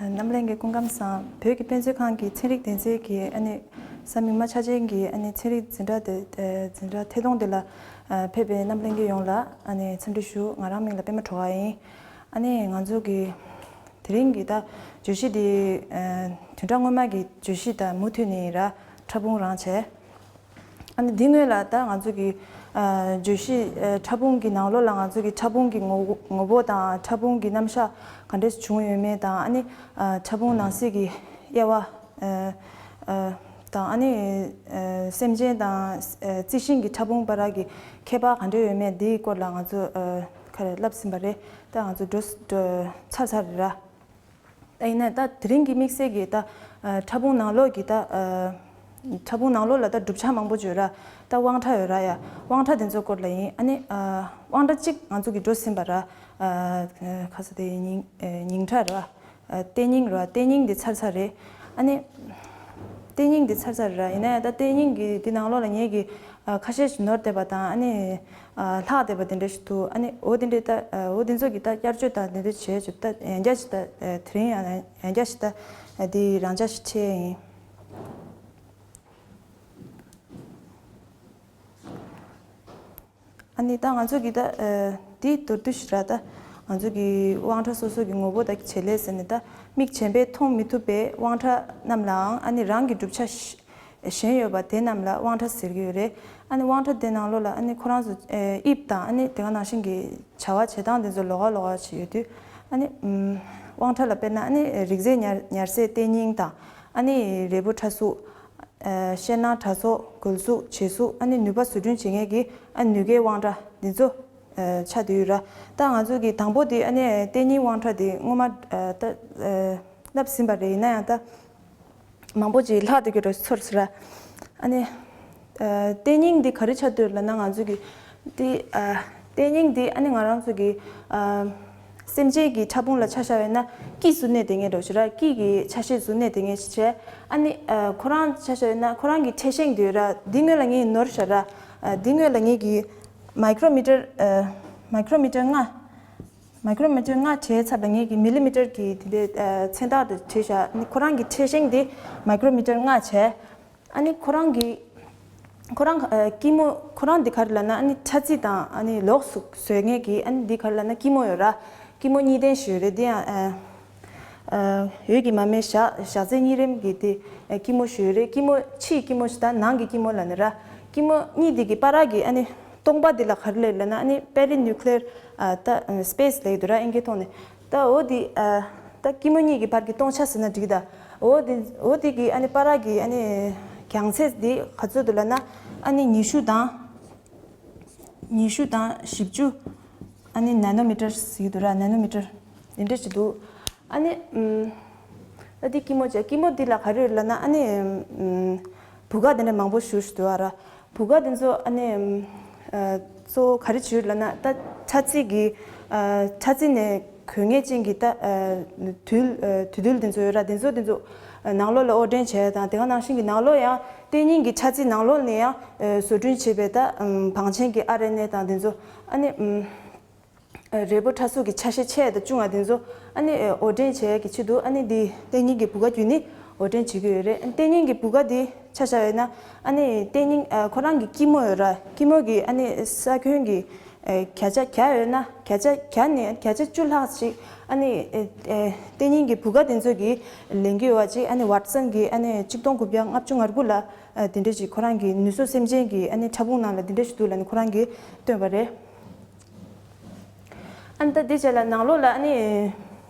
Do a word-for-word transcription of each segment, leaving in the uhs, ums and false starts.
རྣམ་གླིང་གི་སྐུ་ཁམས་བཟང་། བོད་ཀྱི་དཔེ་མཛོད་ཁང་གི་ཚན་རིག་སྡེ་ཚན་གྱི་ཨ་ནི་ས་མིག་དམའ་ཆ་ཅན་གྱི་ཨ་ནི་ཚན་རིག་འཛིན་གྲྭ་དེ་འཛིན་གྲྭ་ཐད་གཏོང་དེ་ལ་ཕེབས་པའི་རྣམ་གླིང་གི་ཡོངས་ལ་ཨ་ནི་འཚམས་འདྲི་ཞུ། ང་རང་མིང་ལ་པད་མ་གྲོགས་ཡིན། ཨ་ནི་ང་ཚོ་གི་དེ་རིང་གི་ད་བརྗོད་གཞི་འདི་བདུན་ཕྲག་སྔོན་མ་གི་བརྗོད་གཞི་དང་མུ་མཐུད་ནས་ར་ཕྲ་ཕུང་རང་བྱས། ཨ་ནི་འདི་སྔོན་ལ་ད་ང་ཚོ་གི་ཨ་བརྗོད་གཞི་ཨ་ཕྲ་ཕུང་གི་ནང་ལོགས་ལ་ང་ཚོ་གི་ཕྲ་ཕུང་གི་ངོ་ངོ་བོ་དང་ཕྲ་ཕུང་གི་རྣམ་གཞག་ག་འདྲས་བྱུང་ཡོད་མེད་དང་། ཨ་ནི་ཨ་ཕྲ་ཕུང་ནང་གསེས་ཀྱི་དབྱེ་བ་ཨ་ཨ་དང་། ཨ་ནི་ཨ་སེམས་ཅན་དང་ཨ་རྩི་ཤིང་གི་ཕྲ་ཕུང་བར་གྱི་ཁྱད་པར་ག་འདྲས་ཡོད་མེད་འདིའི་སྐོར་ལ་ང་ཚོ་ཨ་ག་རེ་བསླབས་ཟིན་པ་རེད། ད་ང་ཚོ་འགྲོ་འགྲོ་ཚར་ཚར་རེད་ར། ད་ཡིན་ན་ད་དེ་རིང་གི་དམིགས་བསལ་གྱི་ད་ཨ་ཕྲ་ཕུང་ནང་ལོགས་ཀྱི་ད་ཨ་ཕྲ་ཕུང་ནང་ལོགས་ལ་ད་གྲུབ་ཆ་མང་པོ་ཅིག་ཡོད་ར། ད་དབང་ཕྲ་ཡོད་ར་ཡ། དབང་ཕྲ་དེ་ཚོའི་སྐོར་ལ་ཡིན། ཨ་ནི་ཨ་དབང་ཕྲ་གཅིག་ང་ཚོ་གི་འགྲོ་ཟིན་པ་ར། ཨ་ཁ་ས་དེ་ཉིང་ཨ་ཉིང་ཁྲ་ར། ཨ་ལྟེ་ཉིང་ར། ལྟེ་ཉིང་དེ་ཚར་ཚར་རེད། ཨ་ནི་ལྟེ་ཉིང་དེ་ཚར་ཚར་ར། ཡིན་ན་ཡང་ད་ལྟེ་ཉིང་གི་དེ་ནང་ལོགས་ལ་ངེད་ཀྱི་ཨ་ཁ་ཤས་ཤིག་ནོར་བསྡད་པ་དང་། ཨ་ནི་ཨ་ལྷག་བསྡད་པ་དེ་འདྲ་ཞིག་འདུག་ཨ་ནི་འོ་དེ་འདྲའི་ད་ཨ་འོ་དེ་ཚོ་གི་ད་བསྐྱར་བཅོས་དང་དེ་འདྲ་བྱས་བྱས་ད་ཡང་བསྐྱར་ཞིག་ད་ཨ་དེ་རིང་ཡང་ཡང་བསྐྱར་ཞིག་ད་ཨ་དེ་རང་འཇགས་ཤིག་ཆེ་ཡིན། ཨ་ནི་ད་ང་ཚོ་གི་ད་ཨ་དེ་མདོར་བསྡུས་ཤིག་ར། ད་ང་ཚོ་གི་དབང་ཕྲ་སོ་སོ་གི་ངོ་བོ་དང་བྱེད་ལས་ཟེར་ནས་ད་མིག་གཞན་པས་མཐོང་མི་ཐུབ་པའི་དབང་ཕྲ་རྣམས་ལའང་ཨ་ནི་རང་གི་གྲུབ་ཆ་གཞན་ཡོད་པ་དེ་རྣམས་ལ་དབང་ཕྲ་ཟེར་གྱི་ཡོད་རེད། ཨ་ནི་དབང་ཕྲ་དེ་ནང་ལོགས་ལ་ཨ་ནི་ཁོ་རང་ཚོ་ཨ་དབྱིབས་དང་ཨ་ནི་དེ་ག་ནང་བཞིན་གྱི་བྱ་བ་བྱེད་སྟངས་དེ་ཚོ་ལོགས་ཀ་ལོགས་ཀ་ཞིག་ཡོད་དུས། ཨ་ནི་ཨམ་དབང་ཕྲ་ལ་དཔེར་ན་ཨ་ནི་རིགས་རྫས་ཉར་ཉར་སའི་ལྟེ་སྙིང་དང་། ཨ་ནི་རས་བུ་ཕྲ་གཟུགས། ཨ་ཤེལ་ནང་གྲྭ་ཚོགས། སྒོལ་གཟུགས། བྱེ་གཟུགས། ཨ་ནི་ནུས་པ་བཟོ་སྐྲུན་བྱེད་མཁན་གྱི་ཨ་ནུས་ཀའི་དབང་ཕྲ་འདི་ཚོ་ཨ་ཆགས་བསྡད་ཡོད་ར། ད་ང་ཚོ་གི་དང་པོ་དེ་ཨ་ནི་ལྟེ་སྙིང་དབང་ཕྲ་དེ་སྔོན་མ་ཨ་ད་ཨ་བསླབས་ཟིན་པ་རེད། ཡིན་ན་ཡང་ད་མང་པོ་ཅིག་ལྷག་བསྡད་ཀྱི་འགྲོ་ཚོར་ཟེར་ར། ཨ་ནི་ཨ་ལྟེ་སྙིང་འདི་ག་རེ་ཆགས་བསྡད་ཡོད་ལབ་ན། ང་ཚོ་གི་འདི་ཨ་ལྟེ་སྙིང་འདི་ཨ་ནི་ང་རང་ཚོ་གི་ཨ་སེམས་ཅན་གྱི་ཕྲ་ཕུང་ལ་ཆ་བཞག་ཡོད་ན་སྐྱིད་སུ་གནས་བསྡད་མཁན་འདྲ་བོ་ཞིག་ར། སྐྱིད་ཀྱི་ཆ་ཤས་སུ་གནས་བསྡད་མཁན་ཞིག་བྱས། ཨ་ནི་ཨ་ཁོ་རང་ཆ་བཞག་ཡོད་ན་ཁོ་རང་གི་འཕྲེད་ཤིང་དེ་ཡོད་ར། འདི་སྔོན་ལ་ངས་ནོར་བཞག་ར། ཨ་འདི་སྔོན་ལ་ངས་ཀྱི་མའི་ཀྲོ་མི་ཊར་ཨ་མའི་ཀྲོ་མི་ཊར་ལྔ། མའི་ཀྲོ་མི་ཊར་ལྔ་བྱས་ཚར་ལ་ངས་ཀྱི་མི་ལི་མི་ཊར་གྱི་དེ་འདྲའི་ཨ་མཚན་རྟགས་དེ་བྲིས་བཞག་ཨ་ནི་ཁོ་རང་གི་འཕྲེད་ཤིང་དེ་མའི་ཀྲོ་མི་ཊར་ལྔ་བྱས། ཨ་ནི་ཁོ་རང་གི་ཁོ་རང་ཨ་སྐྱི་མོ་ཁོ་རང་འདི་ག་རེ་ལབ་ན། ཨ་ནི་ཕྲ་རྩི་དང་ཨ་ནི་ལོགས་སུ་བཟོས་མཁན་གྱི་ཨ་ནི་འདི་ག་རེ་ལབ་ན་སྐྱི་མོ་ཡོད་ར། སྐྱི་མོ་གཉིས་ལྡན་ཞིག་ཡོད་རེད། འདི་ཡང་ཨ་ཨ་འོད་ཀྱི་མ་མའི་ཞག་ཞག་ཚད་གཉིས་རིམ་གྱི་དེ་ཨ་སྐྱི་མོ་ཞིག་ཡོད་རེད། སྐྱི་མོ་ཕྱིའི་སྐྱི་མོ་ཞིག་དང་ནང་གི་སྐྱི་མོ་ལབ་ནི་ར། སྐྱི་མོ་གཉིས་འདི་གི་བར་གྱི་ཨ་ནི་སྟོང་པ་འདི་ལ་ག་རེ་ལབ་ལབ་ན། ཨ་ནི་པེ་རི་ནིའུ་ཀི་ལེར་ཨ་ད་སི་པེ་སི་ལབ་ཀྱི་འདུག་ར། ཨིན་སྐད་ཐོག་ནས། ད་འོ་དེ་ཨ་ད་སྐྱི་མོ་གཉིས་ཀྱི་བར་གྱི་སྟོང་ཆ་ཟེར་ན་འགྲིག་གི་ད། འོ་དེ་འོ་དེ་གི་ཨ་ནི་བར་གྱི་ཨ་ནི་རྒྱང་ཚད་དེ་ག་ཚོད་འདུག་ལབ་ན། ཨ་ནི་ཉི་ཤུ་དང་ཉི་ཤུ་དང་བཞི་བཅུ། ཨ་ནི་ན་ནོ་མི་ཊར་ཟེར་གྱི་འདུག་ར། ན་ནོ་མི་ཊར་དེ་འདྲ་ཞིག་འདུག་ཨ་ནི་ཨམ་ད་དེ་སྐྱི་མོ་བྱས། སྐྱི་མོ་འདི་ལ་ག་རེ་ཡོད་ལབ་ན། ཨ་ནི་ཨམ་བུ་ག་དེ་འདྲ་མང་པོ་ཞིག་ཞིག་འདུག་ཨ་ར། བུ་ག་དེ་ཚོ་ཨ་ནི་ཨ་གཙོ་བོ་ག་རེ་བྱེད་ལབ་ན། ད་ཕྲ་རྩི་གི་ཨ་ཕྲ་རྩི་ནས་གོན་ངེས་ཅན་གྱི་ད་ཨ་དུས་ཨ་དུས་དུས་དེ་ཚོ་ཡོད་ར། དེ་ཚོ་དེ་ཚོ་ཨ་ནང་ལོགས་ལ་དབོར་འདྲེན་བྱས་དང་། དེ་ག་ནང་བཞིན་གྱི་ནང་ལོགས་ཡང་ལྟེ་སྙིང་གི་ཕྲ་རྩི་ནང་ལོགས་ནས་ཡང་ཨ་བཟོ་སྐྲུན་བྱས་པའི་ད་ཨམ་བང་ཆེན་གྱི་ཨར་ཨེན་ཨེ་དང་དེ་ཚོ་ཨ་ནི་ཨམ་རས་པོ་ཁྲ་གཟུགས་ཀྱི་ཆ་ཤས་ཆེ་དང་ཆུང་བ་དེ་ཚོ་ཨ་ནི་དབོར་འདྲེན་བྱེད་ཡག་གི་ཆེད་དུ་ཨ་ནི་འདི་ལྟེ་སྙིང་གི་བུ་ག་བརྒྱུད་ནས་དབོར་འདྲེན་བྱེད་ཀྱི་ཡོད་རེད། ལྟེ་སྙིང་གི་བུ་ག་འདི་ཆ་བཞག་ཡོད་ན། ཨ་ནི་ལྟེ་སྙིང་ཨ་ཁོ་རང་གི་སྐྱི་མོ་ཡོད་ར། སྐྱི་མོ་གི་ཨ་ནི་ས་ཁྱོན་གྱི་ཨ་བརྒྱ་ཆ་བརྒྱ་ཡོད་ན། བརྒྱ་ཆ་བརྒྱ་ནས་བརྒྱ་ཆ་བཅུ་ལྷག་ཅིག་ཨ་ནི་ཨ་ཨ་ལྟེ་སྙིང་གི་བུ་ག་དེ་ཚོ་གིས་ལེན་གྱི་ཡོད་པ་ཅིག་ཨ་ནི་ཝཊ་སན་གྱིས་ཨ་ནི་གཅིག་སྟོང་དགུ་བརྒྱ་ལྔ་བཅུ་ང་དགུ་ལ་ཨ་དེ་འདྲ་ཞིག་ཁོ་རང་གི་ནུས་གསོ་སེམས་ཅན་གྱི་ཨ་ནི་ཕྲ་ཕུང་ནང་ལ་དེ་འདྲ་ཞིག་འདུག་ལབ་ནས་ཁོ་རང་གིས་བཏོན་པ་རེད། ཨ་ནི་ད་དེ་རྗེས་ལ་ནང་ལོགས་ལ་ཨ་ནི་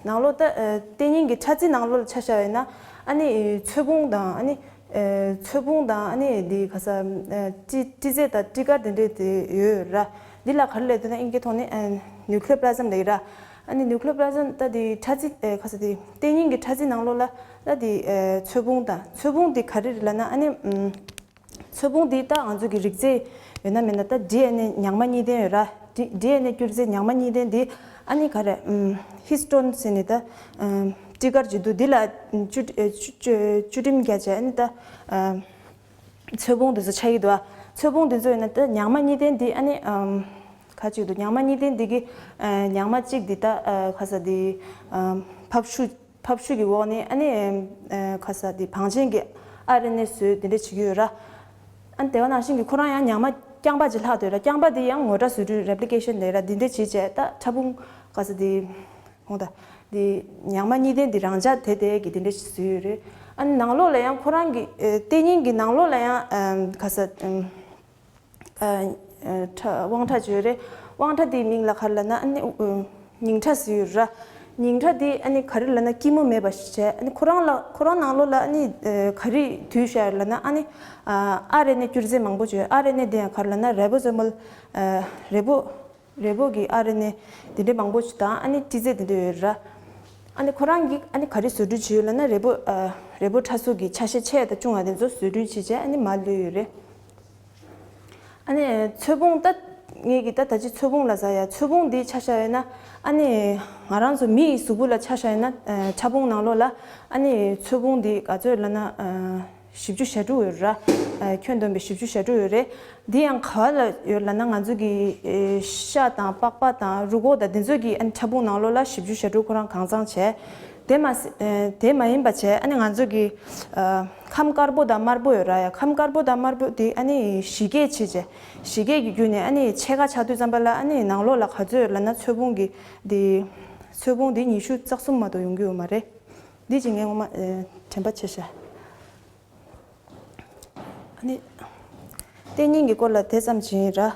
ནང་ལོགས་ད་ཨ་ལྟེ་སྙིང་གི་ཕྲ་རྩི་ནང་ལོགས་ལ་ཆ་བཞག་ཡོད་ན། ཨ་ནི་ཚོས་ཕུང་དང་ཨ་ནི་ཨ་ཚོས་ཕུང་དང་ཨ་ནི་འདི་ག་ས་ཨ་སྤྲི་སྤྲི་རྫས་དང་སྤྲི་དཀར་དེ་འདྲས་དེ་ཡོད་ར། འདི་ལ་ག་རེ་ལབ་འདུག་ན། ཨིན་སྐད་ཐོག་ནས་ཨ་ནིའུ་ཀི་ལེར་པི་ལ་ཟམ་ལབ་ཀྱི་ར། ཨ་ནི་ནིའུ་ཀི་ལེར་པི་ལ་ཟམ་ད་དེ་ཕྲ་རྩི་ཨ་ག་ས་དེ་ལྟེ་སྙིང་གི་ཕྲ་རྩི་ནང་ལོགས་ལ་ད་དེ་ཨ་ཚོས་ཕུང་དང་། ཚོས་ཕུང་དེ་ག་རེ་རེད་ལབ་ན། ཨ་ནི་ཨམ། ཚོས་ཕུང་འདི་ད་ང་ཚོ་གི་རིགས་རྫས་ཡོད་ན་མེད་ན། ད་ཌི་ཨེན་ཨེ་ཉག་མ་གཉིས་ལྡན་ཡོད་ར། ཌི་ཌི་ཨེན་ཨེ་སྐྱུར་རྫས་ཉག་མ་གཉིས་ལྡན་འདི་ཨ་ནི་ག་རེ་ཨམ་ཧིས་ཊོན་ཟེར་ནས་ད་ཨམ་སྤྲི་དཀར་ཅིག་འདུག་འདི་ལ་བཅུད་བཅུད་བཅུད་བཅུད་ཁྲིམས་བརྒྱབ་བྱས། ཨ་ནི་ད་ཨམ་ཚོས་ཕུང་འདི་ཚོ་ཆགས་ཀྱི་འདུག་ཨ། ཚོས་ཕུང་འདི་ཚོ་ཡོད་ན་ད་ཉག་མ་གཉིས་ལྡན་འདི་ཨ་ནི་ཨམ་ག་ཅིག་འདུག་ཉག་མ་གཉིས་ལྡན་འདི་གི་ཨ་ཉག་མ་གཅིག་འདི་ད་ཨ་ག་ས་འདི་ཨམ་ཕབ་ཤུ་ ཕབ་ཤུགས་ཀྱི་འོག་ནས་ཨ་ནི་ཁ་ས་དེ་བང་ཆེན་གྱི་ཨར་ཨེན་ཨེ་བཟོས་དེ་འདྲ་བྱེད་ཀྱི་ཡོད་ར། ཨ་ནི་དེ་ག་ནང་བཞིན་གྱི་ཁོ་རང་ཡང་རྙིང་མ་རྐྱང་པ་ཅིག་ལྷག་འདུག་ར། རྐྱང་པ་དེ་ཡང་ངོ་སྤྲོད་བཟོ་སྐྲུན་རེབ་ལི་ཀེ་ཤན་ལབ་ར། དེ་འདྲ་བྱས་བྱས་ད་ཕྲ་ཕུང་ཁ་ས་དེ་ཁོང་ད་དེ་རྙིང་མ་གཉིས་ལྡན་དེ་རང་འཇགས་དེ་དེ་གི་དེ་འདྲ་ཞིག་བཟོས་ཡོད་རེད། ཨ་ནི་ནང་ལོགས་ལ་ཡང་ཁོ་རང་གི་ཨེ་ལྟེ་སྙིང་གི་ནང་ལོགས་ལ་ཡང་ཨམ་ཁ་ས་ཨམ། ཨ་ཨ་ཁྲ་དབང་ཁྲ་བརྗོད་རེད། དབང་ཁྲ་དེའི་མིང་ལ་ག་རེ་ལབ་ན་ཨ་ནི་ཨུ་སྙིང་ཁྲ་ཟེར་ཡོད་ར། སྙིང་ཁྲ་དེ་ཨ་ནི་ག་རེ་ལབ་ན་སྐྱི་མོ་མེད་པ་ཞིག་བྱས། ཨ་ནི་ཁོ་རང་ལ་ཁོ་རང་ནང་ལོགས་ལ་ཨ་ནི་ཨ་ག་རེ་འདུས་བཞག་ཡོད་ལབ་ན་ཨ་ནི་ཨ་ཨར་ཨེན་ཨེ་སྐྱུར་རྫས་མང་པོ་བརྗོད། ཨར་ཨེན་ཨེ་དེ་ཡང་ག་རེ་ལབ་ན་རི་བོ་སོ་མལ་ཨ་རི་བོ་རི་བོ་གི་ཨར་ཨེན་ཨེ་དེ་འདྲ་མང་པོ་ཞིག་དང་ཨ་ནི་སྤྲི་རྫས་དེ་འདྲ་ཡོད་ར། ཨ་ནི་ཁོ་རང་གིས་ཨ་ནི་ག་རེ་བཟོ་སྐྲུན་བྱས་ཡོད་ལབ་ན་རི་བོ་ཨ་རི་བོ་ཁྲ་གཟུགས་ཀྱི་ཆ་ཤས་ཆེ་དང་ཆུང་བ་དེ་ཚོ་བཟོ་སྐྲུན་བྱས་བྱས་ཨ་ནི་མར་གློད་ཡོད་རེད། ཨ་ནི་ཚོས་ཕུང་ད་ངེད་ཀྱི་ད་ད་ཅི་ཚོས་ཕུང་ལབ་ས་ཡ། ཚོས་ཕུང་འདི་ཆ་བཞག་ཡོད་ན་ཨ་ནི་ང་རང་ཚོ་མི་ཡི་གཟུགས་པོ་ལ་ཆ་བཞག་ཡོད་ན་ཨ་ཕྲ་ཕུང་ནང་ལོགས་ལ་ཨ་ནི་ཚོས་ཕུང་འདི་ག་ཚོད་ལབ་ན་ཨ་བཞི་བཅུ་ཞེ་དྲུག་ཡོད་ར། ཨ་ཁྱོན་བསྡོམས་པའི་བཞི་བཅུ་ཞེ་དྲུག་ཡོད་རེད། འདི་ཡང་ག་བ་ལ་ཡོད་ལབ་ན་ང་ཚོ་གི་ཨེ་ཤ་དང་པགས་པ་དང་རུས་ཁོག་དང་འདི་ཚོ་གི་ཨ་ནི་ཕྲ་ཕུང་ནང་ལོགས་ལ་བཞི་བཅུ་ཞེ་དྲུག་ཁོ་རང་གང་ཚང་བྱས། དེ་མ་ཟད་ཨེ་དེ་མ་ཡིན་པ་བྱས་ཨ་ནི་ང་ཚོ་གི་ཨ་ཁམས་དཀར་པོ་དང་དམར་པོ་ཡོད་ར་ཡ། ཁམས་དཀར་པོ་དང་དམར་པོ་དེ་ཨ་ནི་བཞི་གས་ཕྱེ་བྱས། བཞི་གས་ཀྱི་བརྒྱུད་ནས་ཨ་ནི་ཕྱེད་ཀ་ཆགས་དུས་ཙམ་པ་ལ་ཨ་ནི་ནང་ལོགས་ལ་ག་ཚོད་ཡོད་ལབ་ན་ཚོས་ཕུང་གི་དེ་ཚོས་ཕུང་དེ་ཉི་ཤུ་རྩ་གསུམ་མ་གཏོགས་ཡོང་གི་ཡོད་མ་རེད། འདི་ཅིག་ངས་ངོ་མ་ཨེ་དྲན་པ་ཆེ་ཤག་ཨ་ནི་ལྟེ་སྙིང་གི་སྐོར་ལ་དེ་ཙམ་ཅིག་ཡིན་ར།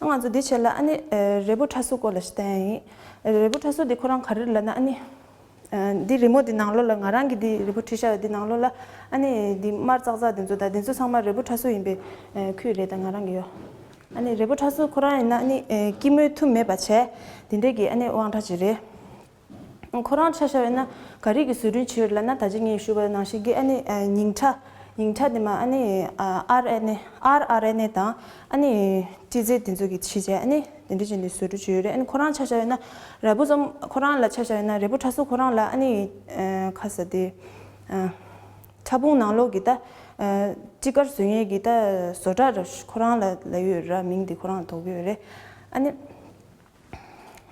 ང་ཚོ་འདི་བྱས་ལ་ཨ་ནི་ཨ་རི་བོ་ཁྲ་གཟུགས་སྐོར་ལ་ཞིག་བསྟན་ཡིན། རི་བོ་ཁྲ་གཟུགས་འདི་ཁོ་རང་ག་རེ་ལབ་ན་ཨ་ནི་ཨ་འདི་རི་མོ་འདི་ནང་ལོགས་ལ་ང་རང་གི་འདི་རི་བོ་བྲིས་བཞག་ཡོད་འདི་ནང་ལོགས་ལ་ཨ་ནི་འདི་དམར་ཙག་ཙག་འདི་ཚོ་དང་འདི་ཚོ་ཚང་མ་རི་བོ་ཁྲ་གཟུགས་ཡིན་པའི་ཨ་ཁུལ་རེད། ད་ང་རང་གི་ཡོད། ཨ་ནི་རི་བོ་ཁྲ་གཟུགས་ཁོ་རང་ཡིན་ན་ཨ་ནི་ཨ་སྐྱི་མོའི་མཐུ་མེད་པ་བྱས་འདི་འདྲས་ཀྱི་ཨ་ནི་དབང་ཁྲ་ཅིག་རེད། ཁོ་རང་ཆ་བཞག་ཡོད་ན་ག་རེ་གི་བཟོ་སྐྲུན་བྱས་ཡོད་ལབ་ན་ད་ཅི་ངས་ཞུས་པ་ནང་བཞིན་གྱི་ཨ་ནི་ཨ་ཉིང་ཁྲ། ཉིང་ཁྲ་དེ་མ་ཨ་ནི་ཨ་ཨར་ཨེན་ཨེ་ཨར་ཨར་ཨེན་ཨེ་དང་ཨ་ནི་སྤྲི་རྫས་དེ་ཚོ་གི་ཕྱེ་བྱས་ཨ་ནི་དེ་འདྲ་བྱས་ནས་བཟོ་སྐྲུན་བྱས་ཡོད་རེད། ཨ་ནི་ཁོ་རང་ཆ་བཞག་ཡོད་ན་རི་བོ་སོམ་ཁོ་རང་ལ་ཆ་བཞག་ཡོད་ན་རི་བོ་ཁྲ་གཟུགས་ཁོ་རང་ལ་ཨ་ནི་ཨ་ཁ་ས་དེ་ཨ་ཕྲ་ཕུང་ནང་ལོགས་ཀྱི་ད་ཨ་སྤྲི་དཀར་བཟོ་མཁན་གྱི་ད་བཟོ་གྲྭ་ར་ཁོ་རང་ལ་ལབ་ཡོད་ར། མིང་དེ་ཁོ་རང་ལ་འདོགས་ཡོད་རེད། ཨ་ནི།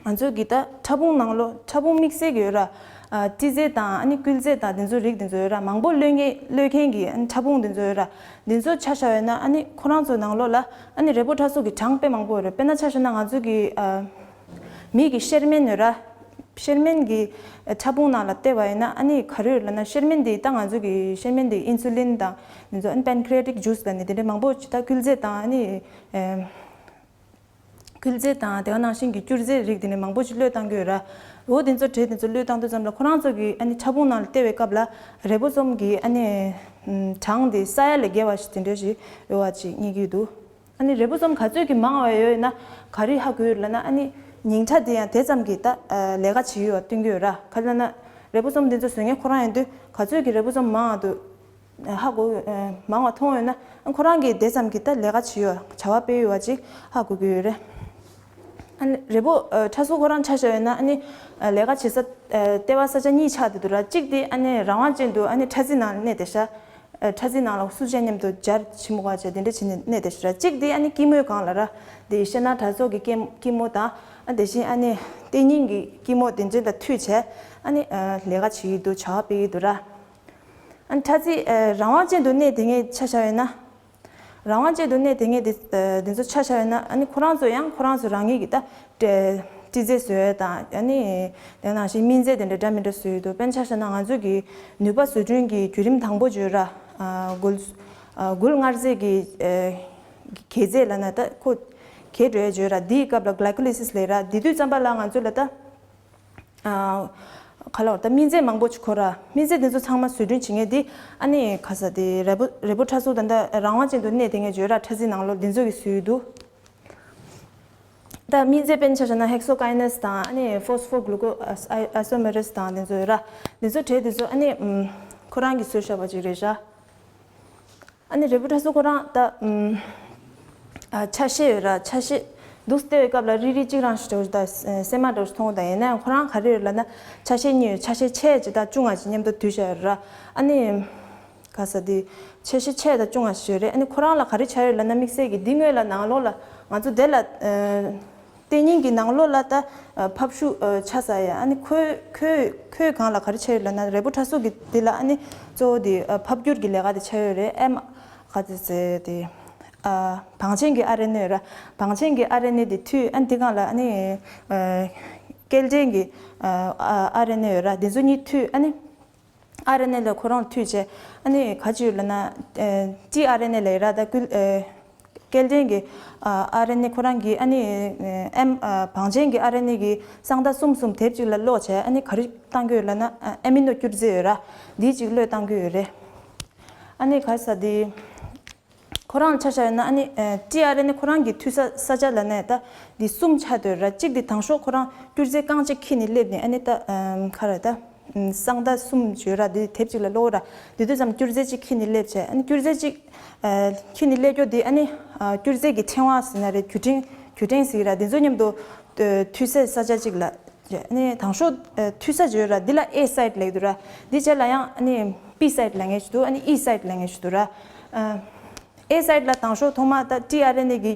ང་ཚོས་གི་ད་ཕྲ་ཕུང་ནང་ལོགས་ཕྲ་ཕུང་དམིགས་བསལ་གྱི་ཡོད་ར། ཨ་སྤྲི་རྫས་དང་ཨ་ནི་སྐུལ་རྫས་དང་དེ་ཚོ་རིགས་དེ་ཚོ་ཡོད་ར། མང་པོ་གློད་མཁན་གློད་མཁན་གྱི་ཨ་ནི་ཕྲ་ཕུང་དེ་ཚོ་ཡོད་ར། དེ་ཚོ་ཆ་བཞག་ཡོད་ན་ཨ་ནི་ཁོ་རང་ཚོ་ནང་ལོགས་ལ་ཨ་ནི་རི་བོ་ཁྲ་གཟུགས་ཀྱི་གྲངས་དཔེ་མང་པོ་ཡོད་ར། དཔེར་ན་ཆ་བཞག་ན་ང་ཚོ་གི་ཨ་མིག་གི་གཤེར་རྨེན་ཡོད་ར། གཤེར་རྨེན་གྱི་ཨ་ཕྲ་ཕུང་ནང་ལ་བལྟས་པ་ཡིན་ན་ཨ་ནི་ག་རེ་ཡོད་ལབ་ན་གཤེར་རྨེན་དེ་ད་ང་ཚོ་གི་གཤེར་རྨེན་དེ་ཨིན་སུ་ལིན་དང་དེ་ཚོ་ཨ་ནི་པན་ཁི་རི་ཡ་ཊིག་ཇུས་ལབ་ནས་དེ་འདྲ་མང་པོ་ཅིག་ད་སྐུལ་རྫས་དང་ཨ་ནི་ཨ། སྐུལ་རྫས་དང་དེ་ག་ནང་བཞིན་གྱི་སྐྱུར་རྫས་རིགས་དེ་ནས་མང་པོ་ཅིག་བློས་བཏང་གི་ཡོད་ར། འོ་དེ་ཚོ་གྲས་དེ་ཚོ་བློས་བཏང་དུས་ཙམ་ལ་ཁོ་རང་ཚོ་གི་ཨ་ནི་ཕྲ་ཕུང་ནང་ལ་བལྟས་པའི་སྐབས་ལ་རི་བོ་སོམ་གྱི་ཨ་ནི་གྲངས་དེ་ས་ཡ་ལས་བརྒལ་བ་ཞིག་དེ་འདྲ་ཞིག་ཡོད་པ་ཅིག་རྙེད་ཀྱི་འདུག་ཨ་ནི་རི་བོ་སོམ་ག་ཚོད་ཀྱི་མང་བ་ཡོད་ན་ག་རེ་ཧ་གོ་ཡོད་ལབ་ན་ཨ་ནི་ཉིང་ཁྲ་དེ་ཡང་དེ་ཙམ་གྱི་ད་ལས་ཀ་བྱེད་ཀྱི་ཡོད་པ་སྟོན་གྱི་ཡོད་ར། ག་རེ་ལབ་ན་རི་བོ་སོམ་དེ་ཚོ་བཟོ་མཁན་ཁོ་རང་ཡིན་དུས་ག་ཚོད་ཀྱི་རི་བོ་སོམ་མང་བ་འདུག་ཧ་གོ་ཨ་མང་བ་མཐོང་ཡོད་ན་ཨ་ཁོ་རང་གིས་དེ་ཙམ་གྱི་ད་ལས་ཀ་བྱེད་ཡོད་བྱ་བ་སྤེལ་ཡོད་པ་ཅིག་ཧ་གོ་གི་ཡོད་རེད། ཨ་ནི་རི་བོ་ཨ་ཁྲ་གཟུགས་ཁོ་རང་ཆ་བཞག་ཡོད་ན་ཨ་ནི་ཨ་ལས་ཀ་བྱེད་ས་ཨ་ལྟེ་བ་ས་ཆ་གཉིས་ཆགས་བསྡད་འདུག་ར། གཅིག་དེ་ཨ་ནི་རང་དབང་ཅན་དུ་ཨ་ནི་ཁྲ་རྩི་ནང་ལ་གནས་བསྡད་ཤག་ཨ་ཁྲ་རྩི་ནང་ལ་སུ་ཅན་མཉམ་དུ་སྦྱར་ཕྱི་མོ་བ་བྱས་དེ་འདྲ་བྱས་ནས་གནས་བསྡད་ཤག་ར། གཅིག་དེ་ཨ་ནི་སྐྱི་མོའི་སྒང་ལ་ར། དེ་ཤ་ནག་དྲ་ཚོགས་ཀྱི་སྐྱི་སྐྱི་མོ་དང་ཨ་དེ་བཞིན་ཨ་ནི་ལྟེ་སྙིང་གི་སྐྱི་མོ་དེ་འདྲ་དང་མཐུད་བྱས་ཨ་ནི་ཨ་ལས་ཀ་བྱེད་ཀྱི་འདུག་བྱ་བ་སྤེལ་གྱི་འདུག་ར། ཨ་ནི་ཁྲ་རྩི་ཨ་རང་དབང་ཅན་དུ་གནས་དེ་ངས་ཆ་བཞག་ཡོད་ན། རང་དབང་ཅན་དུ་གནས་དེ་ངས་དེ་ཨ་དེ་ཚོ་ཆ་བཞག་ཡོད་ན་ཨ་ནི་ཁོ་རང་ཚོ་ཡང་ཁོ་རང་ཚོ་རང་ཉིད་ཀྱི་ད་སྤྲི་སྤྲི་རྫས་བཟོ་ཡས་དང་ཨ་ནི་དེ་ནང་བཞིན་སྨན་རྫས་དེ་འདྲ་འདྲ་མི་འདྲ་བཟོ་ཡོད་དུ། དཔེར་ན་ཆ་བཞག་ན་ང་ཚོ་གི་ནུས་པ་བཟོ་སྐྲུན་གྱི་བརྒྱུད་རིམ་དང་པོ་བརྗོད་ར། ཨ་འགུལ་ཨ་འགུལ་མངར་རྫས་ཀྱི་ཨ་གས་རྫས་ལབ་ན་ད་ཁོ་གས་འགྲོ་ཡས་བརྗོད་ར། དེའི་སྐབས་ལ་གླའི་ཀོ་ལི་སིས་ལབ་ར། དེ་དུས་ཙམ་པ་ལ་ང་ཚོ་ལ་ད། ཨ་ག་ལ་བར་ད་སྨན་རྫས་མང་པོ་ཅིག་མཁོ་ར། སྨན་རྫས་དེ་ཚོ་ཚང་མ་བཟོ་སྐྲུན་བྱེད་མཁན་དེ་ཨ་ནི་ག་ས་དེ་རི་བོ་རི་བོ་ཁྲ་གཟུགས་དང་ད་རང་དབང་ཅན་དུ་གནས་དེ་ངས་བརྗོད་ར། ཁྲ་རྩི་ནང་ལོགས་དེ་ཚོ་གིས་བཟོས་ཡོད་འདུག་ད་སྨན་རྫས་དཔེར་ན་ཆ་བཞག་ན་ཧེག་སོ་ཀའི་ནེ་སི་དང་ཨ་ནི་ཕོ་སི་ཕོ་གླུ་ཀོ་ཨ་ཨ་ཨའི་སོ་མེ་རེ་སི་དང་དེ་ཚོ་ཡོད་ར། དེ་ཚོ་གྲས་དེ་ཚོ་ཨ་ནི་ཨམ་ཁོ་རང་གིས་བཟོས་བཞག་པ་ཅིག་རེད་ཤག་ཨ་ནི་རི་བོ་ཁྲ་གཟུགས་ཁོ་རང་ད་ཨམ་ཨ་ཆ་ཤས་ཡོད་ར། ཆ་ཤས་འདུག་སེ་བལྟས་པའི་སྐབས་ལ་རིལ་རིལ་གཅིག་རང་ཞིག་འདྲ་བོ་ཞིག་ད་སེ་མ་འདྲ་བོ་ཞིག་མཐོང་གི་ད། ཡིན་ན་ཡང་ཁོ་རང་ག་རེ་ཡོད་ལབ་ན་ཆ་ཤས་གཉིས་ཡོད། ཆ་ཤས་ཆེ་ཅིག་དང་ཆུང་བ་ཅིག་མཉམ་དུ་བསྡུས་བཞག་ཡོད་ར། ཨ་ནི་ག་ས་དེ་ཆ་ཤས་ཆེ་དང་ཆུང་བ་ཞིག་ཡོད་རེད། ཨ་ནི་ཁོ་རང་ལ་ག་རེ་ཆགས་ཡོད་ལབ་ན་དམིགས་བསལ་གྱི་འདི་སྔོན་ལ་ནང་ལོགས་ལ་ང་ཚོ་དེ་ལ་ཨ་ ལྟེ་སྙིང་གི་ནང་ལོགས་ལ་ད་ཕབ་ཤུགས་ཆགས་ས་ཡ། ཨ་ནི་ཁོའི་ཁོའི་ཁོའི་སྒང་ལ་ག་རེ་ཆགས་ཡོད་ལབ་ན། རས་པོ་ཕྲ་གཟུགས་ཀྱི་འདི་ལ་ཨ་ནི་གཙོ་བོ་དེ་ཕབ་བསྒྱུར་གྱི་ལས་ཀ་དེ་ཆགས་ཡོད་རེད། ཨེམ་ག་དེ་ཟེར་དེ། བང་ཆེན་གྱི་ཨར་ཨེན་ཨེ་ཡོད་ར། བང་ཆེན་གྱི་ཨར་ཨེན་ཨེ་དེ་མཐུད། ཨ་ནི་དེ་སྒང་ལ་ཨ་ནི་སྐྱེལ་འདྲེན་གྱི་ཨར་ཨེན་ཨེ་ཡོད་ར། དེ་ཚོ་གཉིས་མཐུད། ཨ་ནི་ཨར་ཨེན་ཨེ་ལ་ཁོ་རང་མཐུད་བྱས། ཨ་ནི་ག་ཅི་ཡོད་ལབ་ན། ཊི་ཨར་ཨེན་ཨེ་ལ་ཡོད་ར། ད་སྐུལ་སྐྱེལ་འདྲེན་གྱི་ཨར་ཨེན་ཨེ་ཁོ་རང་གིས་ཨ་ནི་ཨེམ་བང་ཆེན་གྱི་ཨར་ཨེན་ཨེ་གི་གསང་བརྡ་གསུམ་གསུམ་དེབ་གཅིག་ལ་ཀློག་བྱས། ཨ་ནི་ག་རེ་བཏང་གི་ཡོད་ལབ་ན། ཨེ་མི་ནོ་སྐྱུར་རྫས་ཡོད་ར། འདི་གཅིག་བློས་བཏང་གི་ཡོད་རེད། ཨ་ནི་ག་རེ་ཟ་དེ། ཁོ་རང་ཆ་བཞག་ཡོད་ན། ཨ་ནི་ཊི་ཨར་ཨེན་ཨེ་ཁོ་རང་གི་མཐུད་ས་ས་ཆ་ལབ་ན་ད་འདི་གསུམ་ཆགས་སྡོད་ར། གཅིག་འདི་དང་ཤོག་ཁོ་རང་སྐྱུར་རྫས་རྐང་གཅིག་འཁྱེར་ནས་སླེབས་ནས། ཨ་ནི་ད་ག་རེ་ད་གསང་བརྡ་གསུམ་ཡོད་ར། འདི་དེབ་གཅིག་ལ་ཀློག་ར། འདི་དུས་ཙམ་སྐྱུར་རྫས་གཅིག་འཁྱེར་ནས་སླེབས་བྱས། ཨ་ནི་སྐྱུར་རྫས་གཅིག་འཁྱེར་ནས་སླེབས་རྒྱུ་འདི་ཨ་ནི་སྐྱུར་རྫས་ཀྱི་ཕྲེང་བ་ཟེར་ན་རེད། རྒྱུ་ཕྲེང་རྒྱུ་ཕྲེང་ཟེར་གི་ར། འདི་ཚོ་མཉམ་དུ་མཐུད་སའི་ས་ཆ་གཅིག་ལ། ཨ་ནི་དང་ཤོག་མཐུད་ས་ཅིག་ཡོད་ར། འདི་ལ་ཨེ་སའིཌ་ལབ་ཀྱི་འདུག་ར། འདི་བྱས་ལ་ཡང་ཨ་ནི་པི་སའིཌ་ལབ་མཁན་ཞིག་འདུག་ཨ་ནི་ཨི་སའིཌ་ལབ་མཁན་ཞིག་འདུག་ར། ཨེ་སའིཌ་ལ་དང་ཤོག་ཐོག་མ་ད་ཊི་ཨར་ཨེན་ཨེ་གི་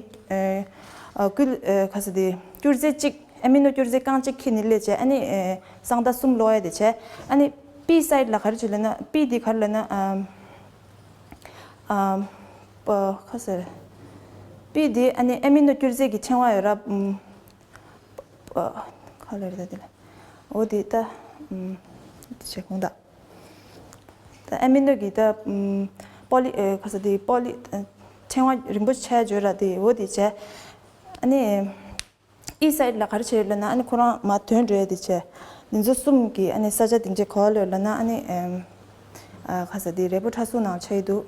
སྐུལ་ག་ཟེར་དེ་སྐྱུར་རྫས་གཅིག་ཨེ་མི་ནོ་སྐྱུར་རྫས་རྐང་གཅིག་འཁྱེར་ནས་སླེབས་བྱས། ཨ་ནི་གསང་བརྡ་གསུམ་ཀློག་ཡ་དེ་བྱས། ཨ་ནི་པི་སའིཌ་ལ་ག་རེ་བྱེད་ལབ་ན། པི་འདི་ག་རེ་ལབ་ན། ཨམ། ཨམ། པ། ག་ཟེར། པི་འདི་ཨ་ནི་ཨེ་མི་ནོ་སྐྱུར་རྫས་ཀྱི་ཕྲེང་བ་ཡོད་ར། ཨམ། པ། ག་ལེར་ད་དེ་ལ། འོ་དེ་ད། ཨམ། དེ་བྱེད་ཁོང་ད། ད་ཨེ་མི་ནོ་གི་ད། ཨམ། པོ་ལི། ཨེ། ག་ཟེར་དེ། པོ་ལི། ཨ། ཕྲེང་བ་རིང་པོ་ཆགས་ཡོད་ར། དེ་འོ་དེ་བྱས། ཨ་ནི་ཨི་སའིཌ་ལ་ག་རེ་བྱས་ཡོད་ལབ་ན། ཨ་ནི་ཁོ་རང་མར་དོན་འགྲོ་ཡ་དེ་བྱས། འདི་ཚོ་གསུམ་གྱི་ཨ་ནི་ས་ཆ་དེ་འདྲས་ག་བ་ལོས་ལབ་ན། ཨ་ནི་ཨམ། ཨ། ག་ཟེར་དེ། རས་པོ་ཁྲ་གཟུགས་ནང་ཆགས་ཀྱི་འདུག་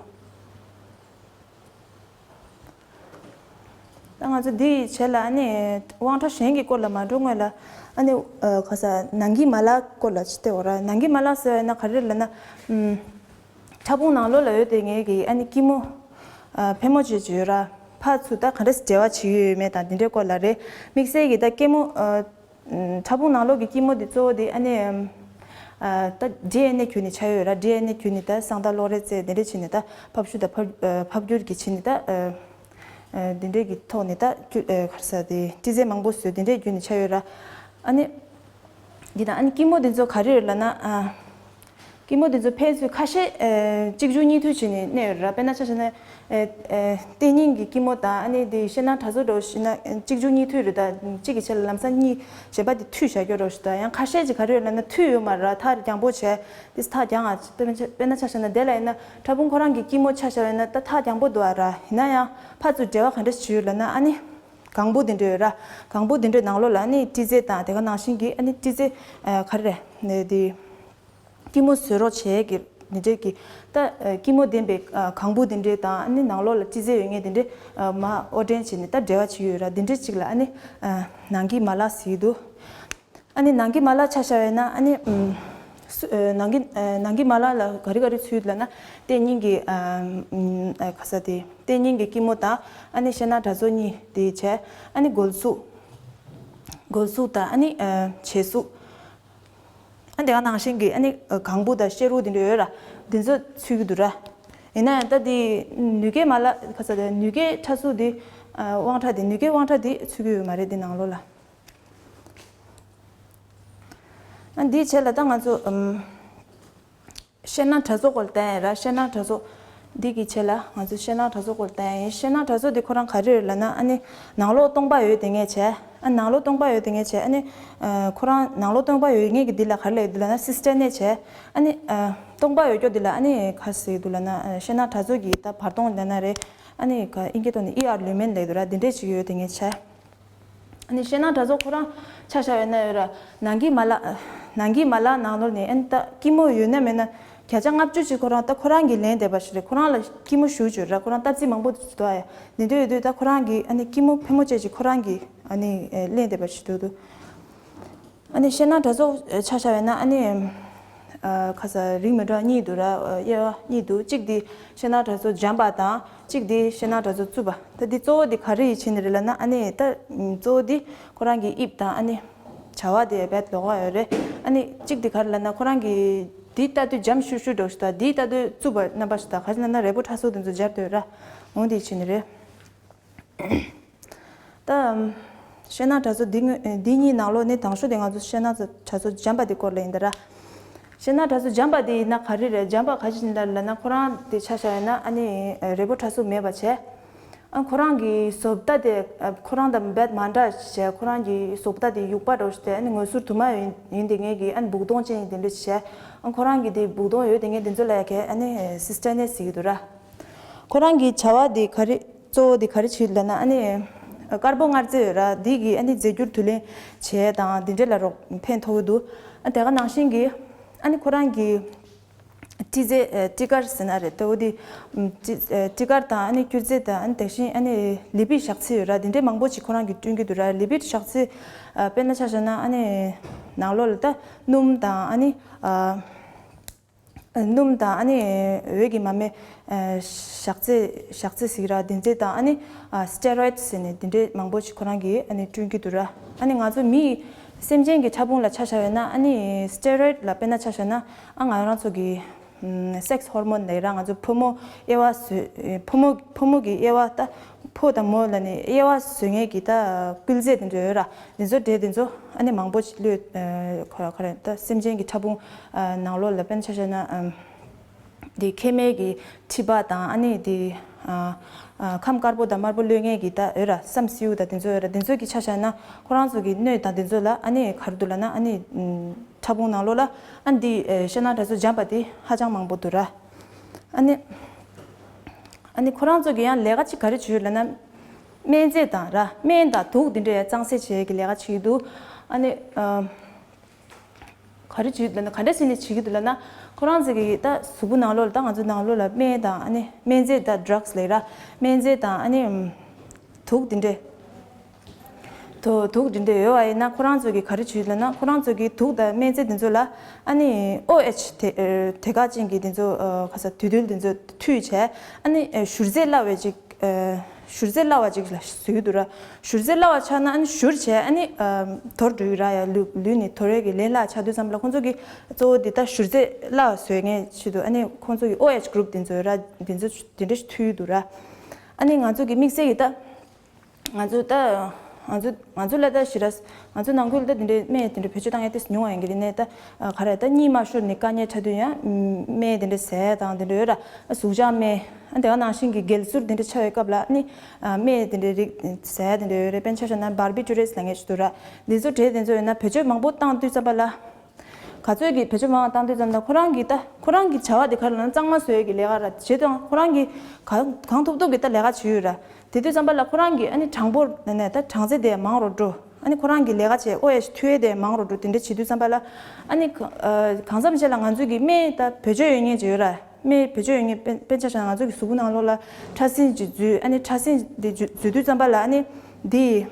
ད་ང་ཚོ་འདི་བྱས་ལ་ཨ་ནི་དབང་ཁྲ་གཞན་གྱི་སྐོར་ལ་མ་འགྲོ་སྔོན་ལ། ཨ་ནི་ཨ། ག་ཟེར། ནང་གི་མ་ལག་སྐོར་ལ་ཅིག་བལྟས་འོ་ར། ནང་གི་མ་ལག་ཟེར་བ་ཡིན་ན་ག་རེ་ལབ་ན། ཨམ། ཕྲ་ཕུང་ནང་ལོགས་ལ་ཡོད་དེ་ངེད་ཀྱི་ཨ་ནི་སྐྱི་མོ། ཨ། ཕལ་མོ་ཆེ་ཅིག་ཡོད་ར། ཕར་ཚུར་ད་ག་འདྲས་འབྲེལ་བ་བྱེད་ཀྱི་ཡོད་མེད་དང་དེ་འདྲའི་སྐོར་ལ་རེད། དམིགས་བསལ་གྱི་ད་སྐྱི་མོ། ཨ། ཕྲ་ཕུང་ནང་ལོགས་ཀྱི་སྐྱི་མོ་དེ་གཙོ་བོ་དེ་ཨ་ནི། ཨ། ད་ཌི་ཨེན་ཨེ་བརྒྱུད་ནས་ཆགས་ཡོད་ར། ཌི་ཨེན་ཨེ་བརྒྱུད་ནས་ད་གསང་བརྡ་གློག་རེག་རྩལ་དེ་འདྲས་བྱས་ནས། ད་ཕབ་ཤུགས་དང་ཕབ། ཨ། ཕབ་བསྒྱུར་གྱི་བྱས་ནས་ད། ཨ། ཨ། དེ་འདྲས་ཀྱི་ཐོག་ནས་ད་སྐྱུ། ཨ། ག་རེ་ཟེར་དེ། སྤྲི་རྫས་མང་པོ་བཟོས། དེ་འདྲས་བརྒྱུད་ནས་ཆགས་ཡོད་ར། ཨ་ནི། འདི་དང་ཨ་ནི་སྐྱི་མོ་འདི་ཚོ་ག་རེ་རེད་ལབ་ན། ཨ། སྐྱི་མོ་འདི་ཚོ་ཕན་ཚུན་ཁ་ཤས། ཨ། གཅིག་མཇུག་གཉིས་མཐུད་བྱས་ནས་གནས་ཡོད་ར། དཔེར་ན་ཆ་བཞག་ན། ཨ། ཨ། ལྟེ་སྙིང་གི་སྐྱི་མོ་དང་ཨ་ནི་འདི་ཤེལ་ནག་དྲ་མཚོ་འདྲ་བོ་ཞིག་ན་གཅིག་མཇུག་གཉིས་མཐུད་རེད། ད་གཅིག་གི་ཆེད་ལ་ལམ་སང་གཉིས་གཞན་པ་འདི་མཐུད་བཞག་རྒྱུ་འདྲ་བོ་ཞིག་ད་ཡང་ཁ་ཤས་ཀྱིས་ག་རེ་རེད་ལབ་ན། མཐུད་ཡོད་མ་རེད་ར། ཐག་རྒྱང་པོ་བྱས། འདི་ཐག་རྒྱང་ང་། དཔེར་ན་ཆ་བཞག་ན་དེ་ལ་ཡིན་ན་ཕྲ་ཕུང་ཁོ་རང་གི་སྐྱི་མོ་ཆ་བཞག་ཡིན་ན་ད་ཐག་རྒྱང་པོ་འདུག་ཨ་ར། ཡིན་ན་ཡང་ཕར་ཚུར་འབྲེལ་བ་ག་འདྲ་ཞིག་ཡོད་ལབ་ན། ཨ་ནི་གང་བུ་འདི་འདྲ་ཡོད་ར། གང་བུ་འདི་འདྲའི་ནང་ལོགས་ལ་ཨ་ནི་སྤྲི་རྫས་དང་དེ་ག་ནང་བཞིན་གྱི་ཨ་ནི་སྤྲི་རྫས། ཨ། ག་རེ་རེད། ནས་འདི། སྐྱི་མོ་བཟོ་རོགས་བྱེད་ཀྱི་འདི་འདྲའི་གི། ད། ཨ། སྐྱི་མོ་ལྡན་པའི། ཨ། གང་བུ་འདི་འདྲའི་དང་ཨ་ནི་ནང་ལོགས་ལ་སྤྲི་རྫས་ཡོད་མཁན་འདི་འདྲའི། ཨ། མར་དབོར་འདྲེན་བྱས་ནས་ད་འབྲེལ་བ་བྱེད་ཀྱི་ཡོད་ར། འདི་འདྲའི་གཅིག་ལ་ཨ་ནི། ཨ། ནང་གི་མ་ལག་ཟེར་གྱི་འདུག་ཨ་ནི་ནང་གི་མ་ལག་ཆ་བཞག་ཡོད་ན་ཨ་ནི། ཨམ། སུ། ཨ། ནང་གི། ཨ། ནང་གི་མ་ལག་ལ་ག་རེ་ག་རེ་ཚུད་ལབ་ན། ལྟེ་སྙིང་གི། ཨམ། ཨ། ག་ས་དེ། ལྟེ་སྙིང་གི་སྐྱི་མོ་དང་ཨ་ནི་ཤེལ་ནག་དྲ་མཚོ་གཉིས་དེ་བྱས། ཨ་ནི་སྒོལ་གཟུགས། སྒོལ་གཟུགས་དང་ཨ་ནི། ཨ། བྱད་གཟུགས། ཨ། དེ་ག་ནང་བཞིན་གྱི་ཨ་ནི་གང་བུ་དང་ཤེལ་རུ་དེ་འདྲ་ཡོད་ར། དེ་ཚོ་ཚུད་ཀྱི་འདུག་ར། ཡིན་ན་ཡང་ད་དེ་ནུས་སྐྱེད་མ་ལག་ག་ས་དེ་ནུས་སྐྱེད་ཕྲ་གཟུགས་དེ། ཨ། དབང་ཁྲ་དེ་ནུས་སྐྱེད་དབང་ཁྲ་དེ་ཚུད་ཀྱི་ཡོད་མ་རེད་དེ་ནང་ལོགས་ལ། ཨ། འདིའི་ཆེད་ལ་ད་ང་ཚོ། ཨམ། ཤེལ་ནག་དྲ་མཚོ་སྐོར་བལྟ་ཡ་ཡིན་ར། ཤེལ་ནག་དྲ་མཚོ། འདི་གི་ཆེད་ལ་ང་ཚོ་ཤེལ་ནག་དྲ་མཚོ་སྐོར་བལྟ་ཡ་ཡིན། ཤེལ་ནག་དྲ་མཚོ་འདི་ཁོ་རང་ག་རེ་རེད་ལབ་ན། ཨ་ནི་ནང་ལོགས་སྟོང་པ་ཡོད་དེ་ངས་བྱས། ཨ། ནང་ལོགས་སྟོང་པ་ཡོད་དེ་ངས་བྱས། ཨ་ནི། ཨ། ཁོ་རང་ནང་ལོགས་སྟོང་པ་ཡོད་ངེས་ཀྱི་འདི་ལ་ག་རེ་ལབ་ཡོད་འདི་ལབ་ན། སི་སི་ཊེ་ནེ་བྱས། ཨ་ནི། ཨ། སྟོང་པ་ཡོད་སྐྱོ་འདི་ལ་ཨ་ནི་ག་ཟེར་འདུག་ལབ་ན། ཨ། ཤེལ་ནག་དྲ་མཚོ་གི་ད་བར་སྟོང་ལབ་ན་རེད། ཨ་ནི་ག་ཨིན་སྐད་ཐོག་ནས་ཨི་ཨར་ལུ་མེན་ལབ་འདུག་ར། འདི་འདྲས་ཅིག་ཡོད་དེ་ངས་བྱས། ཨ་ནི་ཤེལ་ནག་དྲ་མཚོ་ཁོ་རང་ཆ་བཞག་ཡོད་ན་ཡོད་ར། ནང་གི་མ་ལག་ནང་གི་མ་ལག་ནང་ལོགས་ནས་ཨ་ནི་ད་སྐྱི་མོ་ཡོད་ན་མེད་ན་བརྒྱ་ཆ་ལྔ་བཅུ་ཅིག་ཁོ་རང་ད་ཁོ་རང་གིས་ལེན་བསྡད་པ་ཞིག་རེད། ཁོ་རང་ལ་སྐྱི་མོ་ཞེ་པོ་ཅིག་ཡོད་ར། ཁོ་རང་སྟབས་རྩེས་མང་པོ་འདུག་ཨ། ཡ། འདི་འདྲ་ཡོད་དུས་ད་ཁོ་རང་གིས་ཨ་ནི་སྐྱི་མོ་ཕལ་མོ་ཆེ་ཅིག་ཁོ་རང་གིས་ཨ་ནི་ལེན་བསྡད་པ་ཞིག་འདུག་འདུག་ཨ་ནི་ཤེལ་ནག་དྲ་མཚོ་ཆ་བཞག་ཡོད་ན་ཨ་ནི། ཨ། ག་ས་རིགས་མི་འདྲ་གཉིས་འདུག་ར། དབྱེ་བ་གཉིས་འདུག་གཅིག་དེ་ཤེལ་ནག་དྲ་མཚོ་འཇམ་པ་དང་གཅིག་དེ་ཤེལ་ནག་དྲ་མཚོ་རྩུབ་པ། ད་དེ་གཙོ་བོ་དེ་ག་རེ་ཡིས་བྱས་ནས་རེད་ལབ་ན། ཨ་ནི་ད་གཙོ་བོ་དེ་ཁོ་རང་གི་དབྱིབས་དང་ཨ་ནི་བྱ་བ་དེ་རྦད་ལོགས་ཀ་ཡོད་རེད། ཨ་ནི་གཅིག་དེ་ག་རེ་ལབ་ན། ཁོ་རང་གི་དེ་ལྟ་དུས་འཇམ་ཤུར་ཤུར་འདྲ་བོ་ཞིག་དང་དེ་ལྟ་དུས་རྩུབ་པ་རྣམ་པ་ཞིག་དང་། ག་རེ་ལབ་ན་རས་པོ་ཁྲ་གཟུགས་དེ་ཚོ་སྦྱར་སྡོད་ར། འོ་དེ་བྱས་ནས་རེད། ད། ཨམ། གཞས་སྣ་གྲྭ་ཚོ་འདི་ངོས་འདི་གཉིས་ནང་ལོགས་ནས་དང་ཤོས་དེ་ང་ཚོ་གཞས་སྣ་གྲྭ་ཚོ་འཇམ་པ་དེ་སྐོར་ལ་ཡིན་ད་ར། གཞས་སྣ་གྲྭ་ཚོ་འཇམ་པ་དེ་ཡིན་ན་ག་རེ་རེད། འཇམ་པ་ག་ཅི་ཡིན་ད་ལབ་ན། ཁོ་རང་དེ་ཆ་བཞག་ཡིན་ན་ཨ་ནི་རེ་བོ་ཁྲ་གཟུགས་མེད་པ་བྱས། ཨ་ཁོ་རང་གི་བཟོ་ལྟ་དེ་ཨ་ཁོ་རང་དང་རྦད་མ་འདྲ་བྱས། ཁོ་རང་གི་བཟོ་ལྟ་དེ་ཡུག་པ་འདྲ་བོ་ཞིག་དེ་ཨ་ནི་ངོས་ཟུར་དུ་མ་ཡིན་ཡིན་དེ་ངེད་ཀྱི་ཨ་ནི་སྦུག་དོང་ཅན་དེ་འདྲ་བྱས། ཨ་ཁོ་རང་གི་དེ་སྦུག་དོང་ཡོད་དེ་ངེད་དེ་ཚོ་ལ་ཡ་གས་ཨ་ནི་སིས་ཊར་ནེ་ཟེར་གྱི་འདུག་ར། ཁོ་རང་གི་བྱ་བ་དེ་ག་རེ་གཙོ་བོ་དེ་ག་རེ་བྱེད་ལབ་ན། ཨ་ནི་དཀར་པོ་མངར་རྫས་ཡོད་ར། དེ་གི་ཨ་ནི་རྫས་འགྱུར་བསྡུ་ལེན་བྱས་དང་དེ་འདྲ་ལ་རོགས་ཕན་ཐོགས་ཀྱི་འདུག་ཨ་དེ་ག་ནང་བཞིན་གྱི་ཨ་ནི་ཁོ་རང་གི་སྤྲི་རྫས་ཨ་སྤྲི་དཀར་ཟེར་ན་རེད་ད། འོ་དེ་ཨམ་སྤྲི་ཨ་སྤྲི་དཀར་དང་ཨ་ནི་སྐྱུར་རྫས་དང་ཨ་ནི་དེ་བཞིན་ཨ་ནི་ལི་པིཌ་ཞག་ཚི་ཡོད་ར། དེ་འདྲའི་མང་པོ་ཞིག་ཁོ་རང་གིས་བསྐྲུན་གྱི་འདུག་ར། ལི་པིཌ་ཞག་ཚི་ཨ་དཔེར་ན་ཆ་བཞག་ན་ཨ་ནི་ནང་ལོགས་ལ་ད་སྣུམ་དང་ཨ་ནི་ཨ་སྣུམ་དང་ཨ་ནི་འོད་ཀྱིས་མ་རྨས་ཨ་ཞག་ཚི་ཞག་ཚི་ཟེར་གྱི་ར། དེ་ཚོ་དང་ཨ་ནི་ཨ་སི་ཊེ་རོ་ཡིཌ་ཟེར་ནས་དེ་འདྲའི་མང་པོ་ཞིག་ཁོ་རང་གིས་ཨ་ནི་བསྐྲུན་གྱི་འདུག་ར། ཨ་ནི་ང་ཚོ་མི་སེམས་ཅན་གྱི་ཕྲ་ཕུང་ལ་ཆ་བཞག་ཡོད་ན་ཨ་ནི་སི་ཊེ་རོ་ཡིཌ་ལ་དཔེར་ན་ཆ་བཞག་ན་ཨ་ང་རང་ཚོ་གི་ཨམ་སེག་སི་ཧོར་མོན་ལབ་ཀྱི་ར། ང་ཚོ་ཕོ་མོ་དབྱེ་བ་བཟོ་ཕོ་མོ་ཕོ་མོ་གི་དབྱེ་བ་ད་ཕོ་དང་མོ་ལ་ནི་དབྱེ་བ་བཟོ་མཁན་གྱི་ད་སྐུལ་རྫས་དེ་ཚོ་ཡོད་ར། དེ་ཚོ་འདྲེ་དེ་ཚོ་ཨ་ནི་མང་པོ་ཞིག་བླུས་ཨ་ཁོ་ར་ཁོ་ར་ད་སེམས་ཅན་གྱི་ཕྲ་ཕུང་ཨ་ནང་ལོགས་ལ་དཔེར་ན་ཆ་བཞག་ན་ཨམ་དེ་མཁལ་མའི་གི་མཁྲིས་པ་དང་ཨ་ནི་དེ་ཨ་ཨ་ཁམས་དཀར་པོ་དང་དམར་པོ་གློད་མཁན་གྱི་ད་ཡོད་ར། སམ་སིའུ་དང་དེ་ཚོ་ཡོད་ར། དེ་ཚོ་གི་ཆ་བཞག་ན་ཁོ་རང་ཚོ་གི་སྣོད་དང་དེ་ཚོ་ལ་ཨ་ནི་ག་རེ་འདུག་ལབ་ན་ཨ་ནི་ཨམ་ཕྲ་ཕུང་ནང་ལོགས་ལ་ཨ་ནི་དེ་ཨ་གཞས་སྣ་གྲྭ་ཚོ་འཇམ་པ་དེ་ཧ་ཅང་མང་པོ་འདུག་ར། ཨ་ནི་ཨ་ནི་ཁོ་རང་ཚོ་གི་ཡང་ལས་ཀ་ཅིག་ག་རེ་བྱོས་ལབ་ན། སྨན་རྫས་དང་ར། སྨན་དང་དུག་འདི་འདྲའི་གཙང་སེལ་བྱེད་ཀྱི་ལས་ཀ་བྱེད་ཀྱི་འདུག་ཨ་ནི་ཨ་ག་རེ་བྱེད་ལབ་ན་ག་འདྲ་སེ་ནས་བྱེད་ཀྱི་འདུག་ལབ་ན། ཁོ་རང་ཚོ་གི་ད་གཟུགས་པོ་ནང་ལོགས་ལ་ད་ང་ཚོ་ནང་ལོགས་ལ་སྨན་དང་ཨ་ནི་སྨན་རྫས་དང་ཌྲག་སི་ལབ་ར། སྨན་རྫས་དང་ཨ་ནི་ཨམ་དུག་འདི་འདྲའི་དུ་དུག་འདི་འདྲ་ཡོད་པ་ཡིན་ན་ཁོ་རང་ཚོ་གིས་ག་རེ་བྱེད་ལབ་ན། ཁོ་རང་ཚོ་གིས་དུག་དང་སྨན་རྫས་འདི་ཚོ་ལ་ཨ་ནི་ཨོ་ཨེཆ་དེ་ཨ་དེ་ག་ཅན་གྱི་འདི་ཚོ་ཨ་ག་ས་དུག་རྡུལ་འདི་ཚོ་མཐུད་བྱས། ཨ་ནི་ཨ་བཞུར་རྫས་སླ་བའི་ཅིག་ཨ་བཞུར་རྫས་སླ་བ་ཅིག་ལ་བཟོ་གི་འདུག་ར། བཞུར་རྫས་སླ་བ་ཆགས་ན་ཨ་ནི་བཞུར་བྱས་ཨ་ནི་ཨ་དོར་འགྲོ་གི་ར། ཡ་ལུས་ལུས་ནི་དོར་ཡས་ཀྱི་ལས་སླ་ཆགས་དུས་ཙམ་པ་ལ་ཁོང་ཚོ་གིས་གཙོ་བོ་འདི་ལྟ་བཞུར་རྫས་སླ་བ་བཟོ་མཁན་ཆེད་དུ་ཨ་ནི་ཁོང་ཚོ་གིས་ཨོ་ཨེཆ་གུ་རུབ་འདི་ཚོ་ར་འདི་ཚོ་འདི་འདྲ་ཞིག་མཐུད་ཀྱི་འདུག་ར། ཨ་ནི་ང་ཚོ་གི་དམིགས་བསལ་གྱི་ད། ང་ཚོ་ད་ང་ཚོ་ང་ཚོ་ལ་ད་ཞེ་དྲག་ང་ཚོ་ནང་ཁུལ་ད་དེ་འདྲའི་སྨན་དེ་འདྲ་བེད་སྤྱོད་བཏང་ཡ་ཏིས་ཉུང་བ་ཡིན་གྱི་རེད་ནས། ད་ག་རེ་ད་གཉིད་མ་ཤོར་ནས་དཀའ་ངལ་འཕྲད་དུས་ཡང་སྨན་དེ་འདྲ་ཟས་དང་དེ་འདྲ་ཡོད་ར། ཟུག་བཅག་སྨན་ཨ་དེ་ག་ནང་བཞིན་གྱི་སྒལ་གསུར་དེ་འདྲ་ཆགས་པའི་སྐབས་ལ་ནི་སྨན་དེ་འདྲའི་རིགས་ཟས་དེ་འདྲ་ཡོད་རེད། དཔེར་ན་ཆ་བཞག་ན་བར་བི་ཊུ་རེས་ལབ་མཁན་ཞིག་འདུག་ར། འདི་ཚོ་འབྲས་དེ་ཚོ་ཡོད་ན་བེད་སྤྱོད་མང་པོ་བཏང་དུས་ཙམ་པ་ལ། ག་ཚོད་ཀྱིས་བེད་སྤྱོད་མང་བ་བཏང་དུས་ཙམ་ལ་ཁོ་རང་གིས་ད་ཁོ་རང་གི་བྱ་བ་དེ་ག་རེ་ལབ་ན་གཙང་མ་བཟོ་ཡས་ཀྱི་ལས་ཀ་ར་བྱེད་དང་། ཁོ་རང་གིས་གང་གང་ཐུབ་ཐུབ་ཀྱིས་ད་ལས་ཀ་བྱེད་ཡོད་ར། དེ་དུས་ཙམ་པ་ལ་ཁོ་རང་གིས་ཨ་ནི་གྲང་པོ་ནས་ནས་ད་གྲང་ཚད་དེ་མང་རུ་འགྲོ། ཨ་ནི་ཁོ་རང་གིས་ལས་ཀ་བྱེད་ཨོ་ཨེ་ཤི་མཐུད་ཡས་དེ་མང་རུ་འགྲོ། དེ་འདྲ་བྱེད་དུས་ཙམ་པ་ལ་ཨ་ནི་ག་ཨ་གང་འཚམ་ཞིག་ལ་ང་ཚོ་གི་སྨན་ད་བེད་སྤྱོད་ཡོད་མཁན་ཅིག་ཡོད་ར། སྨན་བེད་སྤྱོད་ཡོད་མཁན་དཔེ་དཔེར་ན་ཆ་བཞག་ན་ང་ཚོ་གི་གཟུགས་པོ་ནང་ལོགས་ལ་ཕྲ་སྲིན་ཅིག་འཛུལ། ཨ་ནི་ཕྲ་སྲིན་དེ་འཛུལ་འཛུལ་དུས་ཙམ་པ་ལ་ཨ་ནི་འདི།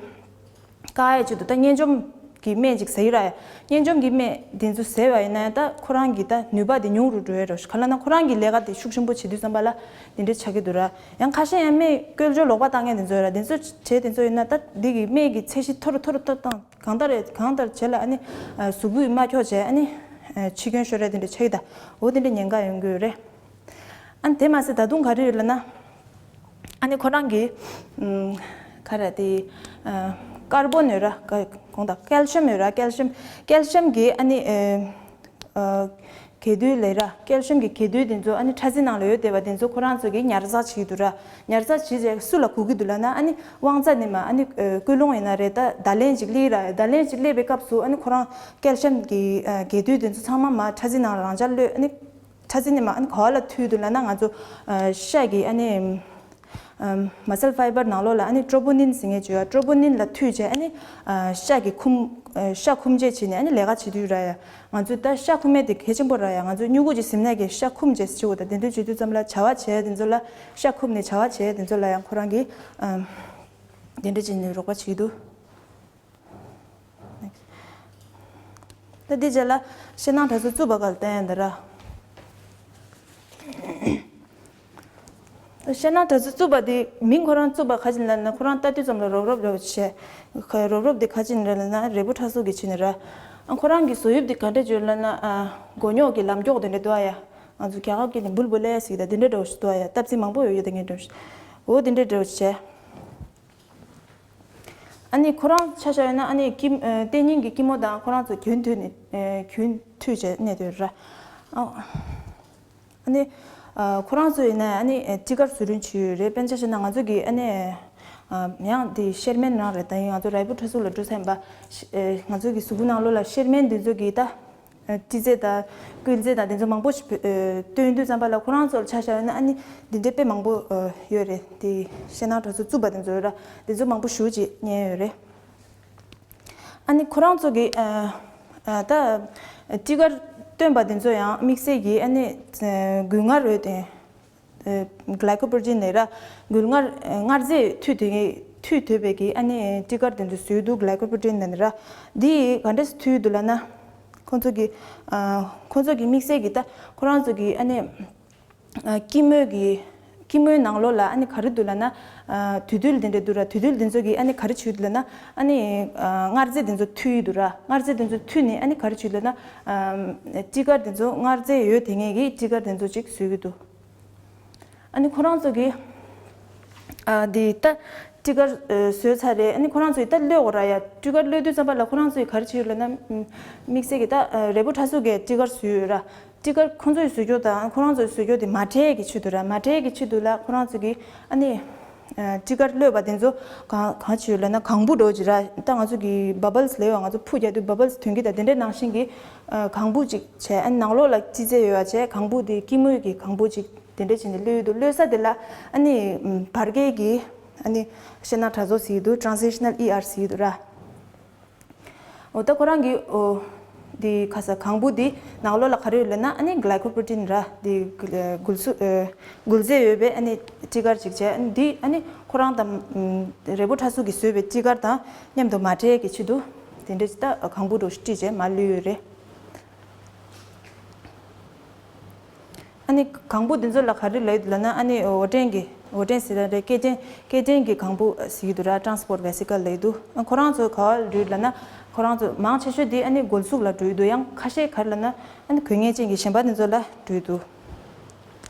བཀག་ཡས་ཆེད་དུ་ད་གཉན་འཇོམས་ཀྱི་སྨན་ཅིག་ཟ་ཡི་ར། ཡ་གཉན་འཇོམས་ཀྱི་སྨན་དེ་ཚོ་ཟས་པ་ཡིན་ན་ཡང་ད་ཁོ་རང་གི་ད་ནུས་པ་དེ་ཉུང་རུ་འགྲོ་ཡས་རེད། ག་ལབ་ན་ཁོ་རང་གི་ལས་ཀ་དེ་ཤུགས་ཆེན་པོ་བྱེད་དུས་ཙམ་པ་ལ་དེ་འདྲ་ཆགས་ཀྱི་འདུག་ར། ཡང་ཁ་ཤས་ཡང་སྨན་བཀོལ་སྤྱོད་ལོག་པ་བཏང་མཁན་དེ་ཚོ་ཡོད་ར། དེ་ཚོ་བྱས་དེ་ཚོ་ཡིན་ན་ད་འདི་གི་སྨན་གྱི་ཚད་གཞི་མཐོ་རུ་མཐོ་རུ་མཐོ་བཏང་གང་ལྟར་རེད། གང་ལྟར་བྱས་ལ་ཨ་ནི་གཟུགས་པོས་མ་འཁྱོག་བྱས་ཨ་ནི་འཆི་སྐྱོན་ཤོར་ཡས་དེ་འདྲ་ཆགས་ཀྱི། ད་འོ་དེ་འདྲ་ཉེན་ཁ་ཡོང་གི་ཡོད་རེད། ཨ་ནི་དེ་མ་ཟད་ད་དུང་ག་རེ་ཡོད་ལབ་ན། ཨ་ནི་ཁོ་རང་གི་ཨམ་ག་རེ་དེ་ཨ་ཀར་བོན་ཡོད་ར། ཀ་གོང་དག་ཀལ་ཤིམ་ཡོད་ར། ཀལ་ཤིམ་ཀལ་ཤིམ་གི་ཨ་ནི་ཨ་ཨ་གས་འདུས་ལབ་ར། ཀལ་ཤིམ་གི་གས་འདུས་དེ་ཚོ་ཨ་ནི་ཕྲ་སྲིན་ནང་ལ་ཡོད་བསྡད་པ་དེ་ཚོ་ཁོ་རང་ཚོ་གིས་ཉར་ཚགས་བྱེད་ཀྱི་འདུག་ར། ཉར་ཚགས་བྱེད་རྗེས་སུ་ལ་དགོས་ཀྱི་འདུག་ལབ་ན། ཨ་ནི་དབང་རྩ་ནས་མར་ཨ་ནི་ཨ་ཀུན་སློང་ཡིན་ན་རེད། ད་བརྡ་ལན་ཅིག་སླེབས་ར། བརྡ་ལན་ཅིག་སླེབས་པའི་སྐབས་སུ་ཨ་ནི་ཁོ་རང་ཀལ་ཤིམ་གི་ཨ་གས་འདུས་དེ་ཚོ་ཚང་མ་མར་ཕྲ་སྲིན་ནང་ལ་རང་འཇགས་གློད། ཨ་ནི། ཕྲ་སྲིན་ནི་མ་ཨ་ནི་ག་བ་ལ་མཐུད་འདུག་ལབ་ན། ང་ཚོ་ཨ་ཤ་གི་ཨ་ནི་ཨམ་མ་སལ་ཕའི་བར་ནང་ལོགས་ལ་ཨ་ནི་ཊོ་པོ་ནིན་ཟེར་མཁན་ཅིག་ཡོད། ཊོ་པོ་ནིན་ལ་མཐུད་བྱས་ཨ་ནི་ཨ་ཤ་གི་ཁུམ་ཨ་ཤ་ཁུམ་བྱས་བྱས་ནས་ཨ་ནི་ལས་ཀ་བྱེད་དུས་ར། ཡ་ང་ཚོ་ད་ཤ་ཁུམ་མཁན་དེ་གལ་ཆེན་པོ་ར། ཡ་ང་ཚོ་སྨྱུ་གུ་ཅིག་ཟིན་ན་གི་ཤ་ཁུམ་བྱས་ཟེར་གྱི་འདུག་ད་དེ་འདྲ་བྱེད་དུས་ཙམ་ལ་བྱ་བ་བྱས་དེ་ཚོ་ལ་ཤ་ཁུམ་ནས་བྱ་བ་བྱས་དེ་ཚོ་ལ་ཡང་ཁོ་རང་གིས་ཨམ་དེ་འདྲ་བྱས་ནས་རོགས་པ་བྱེད་ཀྱི་འདུག་ད་འདི་རྗེས་ལ་གཞས་སྣ་གྲྭ་ཚོ་བཙུགས་པ་ག་ལ་བསྟན་ཡ་འདི་ར། ད་གཞས་སྣ་གྲྭ་ཚོ་བཙུགས་པ་འདི་མིང་ཁོ་རང་བཙུགས་པ་ག་ཅི་ལབ་ན། ཁོ་རང་ལྟ་དུས་ཙམ་ལ་རོབ་རོབ་རོབ་བྱས། ཁ་རོབ་རོབ་འདི་ག་ཅི་ནས་རེད་ལབ་ན་རེ་བོ་ཁྲ་གཟུགས་ཀྱི་ཆེད་ནས་ར། ཨ་ཁོ་རང་གི་བཟོ་དབྱིབས་འདི་ག་འདྲ་བྱོས་ལབ་ན། ཨ་མགོ་རྙོག་གི་ལམ་མགྱོགས་དེ་འདྲ་འདུག་ཨ་ཡ། ང་ཚོ་རྒྱ་གར་སྐད་ནས་འབུལ་བུ་ལེ་ཟེར་གི་ད་དེ་འདྲ་འདྲ་བོ་ཞིག་འདུག་ཨ་ཡ། སྟབས་ཚིག་མང་པོ་ཡོད་ཡོད་དེ་ངས་འདྲ་བོ་ཞིག་འོ་དེ་འདྲ་འདྲ་བོ་བྱས། ཨ་ནི་ཁོ་རང་ཆ་བཞག་ཡོད་ན་ཨ་ནི་ཀི་ཨ་གཏན་ཉིན་གྱི་ཀི་མོ་དང་ཁོ་རང་ཚོ་རྒྱུན་མཐུད་ནས་ཨ་རྒྱུན་མཐུད་བྱས་གནས་སྡོད་ར། ཨ་ཨ་ནི་ཨ་ཁོ་རང་ཚོ་ཡིན་ན་ཨ་ནི་ཨ་སྤྲི་དཀར་བཟོ་སྐྲུན་བྱས་ཡོད་རེད། དཔེར་ན་ཆ་བཞག་ན་ང་ཚོ་གི་ཨ་ནི་ཨ་ཡང་དེ་ཤེར་མན་རང་རེད། ད་ཡིན་ང་ཚོ་རའི་པུར་ཁྲ་ཚུགས་ལ་འགྲོ་ས་ཡིན་པ། ཤ་ཨ་ང་ཚོ་གི་གཟུགས་པོ་ནང་ལོགས་ལ་ཤེར་མན་འདི་ཚོ་གི་ད་ཨ་སྤྲི་རྫས་དང་སྐུལ་རྫས་དང་དེ་ཚོ་མང་པོ་ཞིག་ཨ་བཏོན་དུས་ཙམ་པ་ལ་ཁོ་རང་ཚོར་ཆ་བཞག་ཡོད་ན་ཨ་ནི་འདི་འདྲའི་དཔེ་མང་པོ་ཨ་ཡོད་རེད། དེ་ཤེར་ནང་དྲ་ཚོ་བཙུགས་པ་དེ་ཚོ་ཡོད་ར། དེ་ཚོ་མང་པོ་ཞེ་ཅིག་རྙེད་ཡོད་རེད། ཨ་ནི་ཁོ་རང་ཚོ་གི་ཨ་ཨ་ད་སྤྲི་དཀར་བཏོན་པ་དེ་ཚོ་ཡང་དམིགས་བསལ་གྱི་ཨ་ནི་ཨ་འགུལ་ངར་ཡོད་དེ། Glycoprotein ནི་ར་འགུལ་ངར་མངར་རྫས་འཐུ་དེ་འཐུ་དོད་པའི་གི་ཨ་ནི་སྤྲི་དཀར་དེ་ཚོ་བཟོས་འདུག Glycoprotein ནི་ར། འདི་ག་འདྲས་འཐུ་འདུག་ལབ་ན། ཁོང་ཚོ་གི་ཨ་ཁོང་ཚོ་གི་དམིགས་བསལ་གི་ད་ཁོ་རང་ཚོ་གི་ཨ་ནི་ཨ་སྐྱི་མོས་གི་སྐྱི་མོའི་ནང་ལོགས་ལ་ཨ་ནི་ག་རེ་འདུག་ལབ་ན། ཨ་དུད་འགྲོ་དེ་འདྲ་འདུག་ར། དུད་འགྲོ་དེ་ཚོ་གི་ཨ་ནི་ག་རེ་བྱེད་འདུག་ལབ་ན། ཨ་ནི་ཨ་མངར་རྫས་དེ་ཚོ་འཐུ་ཡི་འདུག་ར། མངར་རྫས་དེ་ཚོ་འཐུ་ནས་ཨ་ནི་ག་རེ་བྱེད་འདུག་ལབ་ན། ཨ་སྤྲི་དཀར་དེ་ཚོ་མངར་རྫས་ཡོད་དེ་ངེས་ཀྱི་སྤྲི་དཀར་དེ་ཚོ་ཅིག་བཟོ་གི་འདུག་ཨ་ནི་ཁོ་རང་ཚོ་གི་ཨ་འདི་ད་སྤྲི་དཀར་ཨ་བཟོས་ཚར་རེད། ཨ་ནི་ཁོ་རང་ཚོ་ཡི་ད་གློད་དགོས་ར་ཡ། སྤྲི་དཀར་གློད་དུས་ཙམ་པ་ལ་ཁོ་རང་ཚོ་ཡི་ག་རེ་བྱེད་ཡོད་ལབ་ན། ཨམ་དམིགས་བསལ་གི་ད་ཨ་རེ་པོ་ཁྲ་ཚུགས་ཀྱི་སྤྲི་དཀར་བཟོས་ཡོད་ར། སྤྲི་དཀར་ཁོ་ཚོ་ཡི་བཟོ་རྒྱུ་དང་ཁོ་རང་ཚོ་ཡི་བཟོ་རྒྱུ་དེ་མ་འདྲེས་ཀྱི་ཆེད་དུ་ར། མ་འདྲེས་ཀྱི་ཆེད་དུ་ལ་ཁོ་རང་ཚོ་གི་ཨ་ནི་ཨ་སྤྲི་དཀར་གློད་པ་དེ་ཚོ་གང་གང་བྱེད་ཡོད་ལབ་ན་གང་བུ་འགྲོ་གི་ར། ད་ང་ཚོ་གི་བ་བལ་སི་ལབ་ཡོད། ང་ཚོ་ཕུ་རྒྱག་དུས་བ་བལ་སི་ཐོན་གི་ད་དེ་འདྲའི་ནང་བཞིན་གི་ཨ་གང་བུ་ཅིག་བྱས། ཨ་ནང་ལོགས་ལ་སྤྲི་རྫས་ཡོད་པ་བྱས། གང་བུ་དེ་སྐྱི་མོས་ཀྱི་གང་བུ་ཅིག་དེ་འདྲ་བྱས་ནས་གློད་ཡོད་འདུག་གློད་ས་དེ་ལ་ཨ་ནི་བར་བརྒལ་གྱི་ཨ་ནི་ཤེར་ནང་དྲ་ཚོགས་ཟེར་གྱི་འདུག Transitional E R ཟེར་གྱི་འདུག་ར། འོ་ད་ཁོ་རང་གི་འོ་དེ་ཁ་ས་གང་བུ་དེ་ནང་ལོགས་ལ་ག་རེ་ཡོད་ལབ་ན། ཨ་ནི་Glycoprotein ར། དེ་འགུལ་སུ་འགུལ་རྫས་ཡོད་པའི་ཨ་ནི་སྤྲི་དཀར་ཅིག་བྱས། ཨ་ནི་དེ་ཨ་ནི་ཁོ་རང་དང་རེ་པོ་ཁྲ་ཚུགས་ཀྱིས་བཟོས་པའི་སྤྲི་དཀར་དང་མཉམ་དུ་མ་འདྲེས་ཀྱི་ཆེད་དུ་དེ་འདྲ་ཅིག་ད་གང་བུ་འདྲ་བོ་ཞིག་བསྲེས་བྱས་མར་གློད་ཡོད་རེད། ཨ་ནི་གང་བུ་འདི་ཚོ་ལ་ག་རེ་ལབ་ཡོད་ལབ་ན། ཨ་ནི་འོར་འདྲེན་གྱི་འོར་འདྲེན་ཟེར་ཡ་རེད། སྐྱེལ་འདྲེན་སྐྱེལ་འདྲེན་གྱི་གང་བུ་ཟེར་གྱི་འདུག་ར། Transport vesicle ལབ་ཀྱི་འདུག་ཨ་ཁོ་རང་ཚོ་ག་བ་འགྲོ་ཡོད་ལབ་ན། ཁོ་རང་ཚོ་མང་ཆེ་ཤོས་དེ་ཨ་ནི་སྒོ་ལ་ཚུགས་ལ་འགྲོ་ཡི་འདུག་ཡང་ཁ་ཤས་ག་རེ་ལབ་ན། ཨ་ནི་དགོས་ངེས་ཅན་གྱི་གཞན་པ་འདི་ཚོ་ལ་འགྲོ་ཡི་འདུག་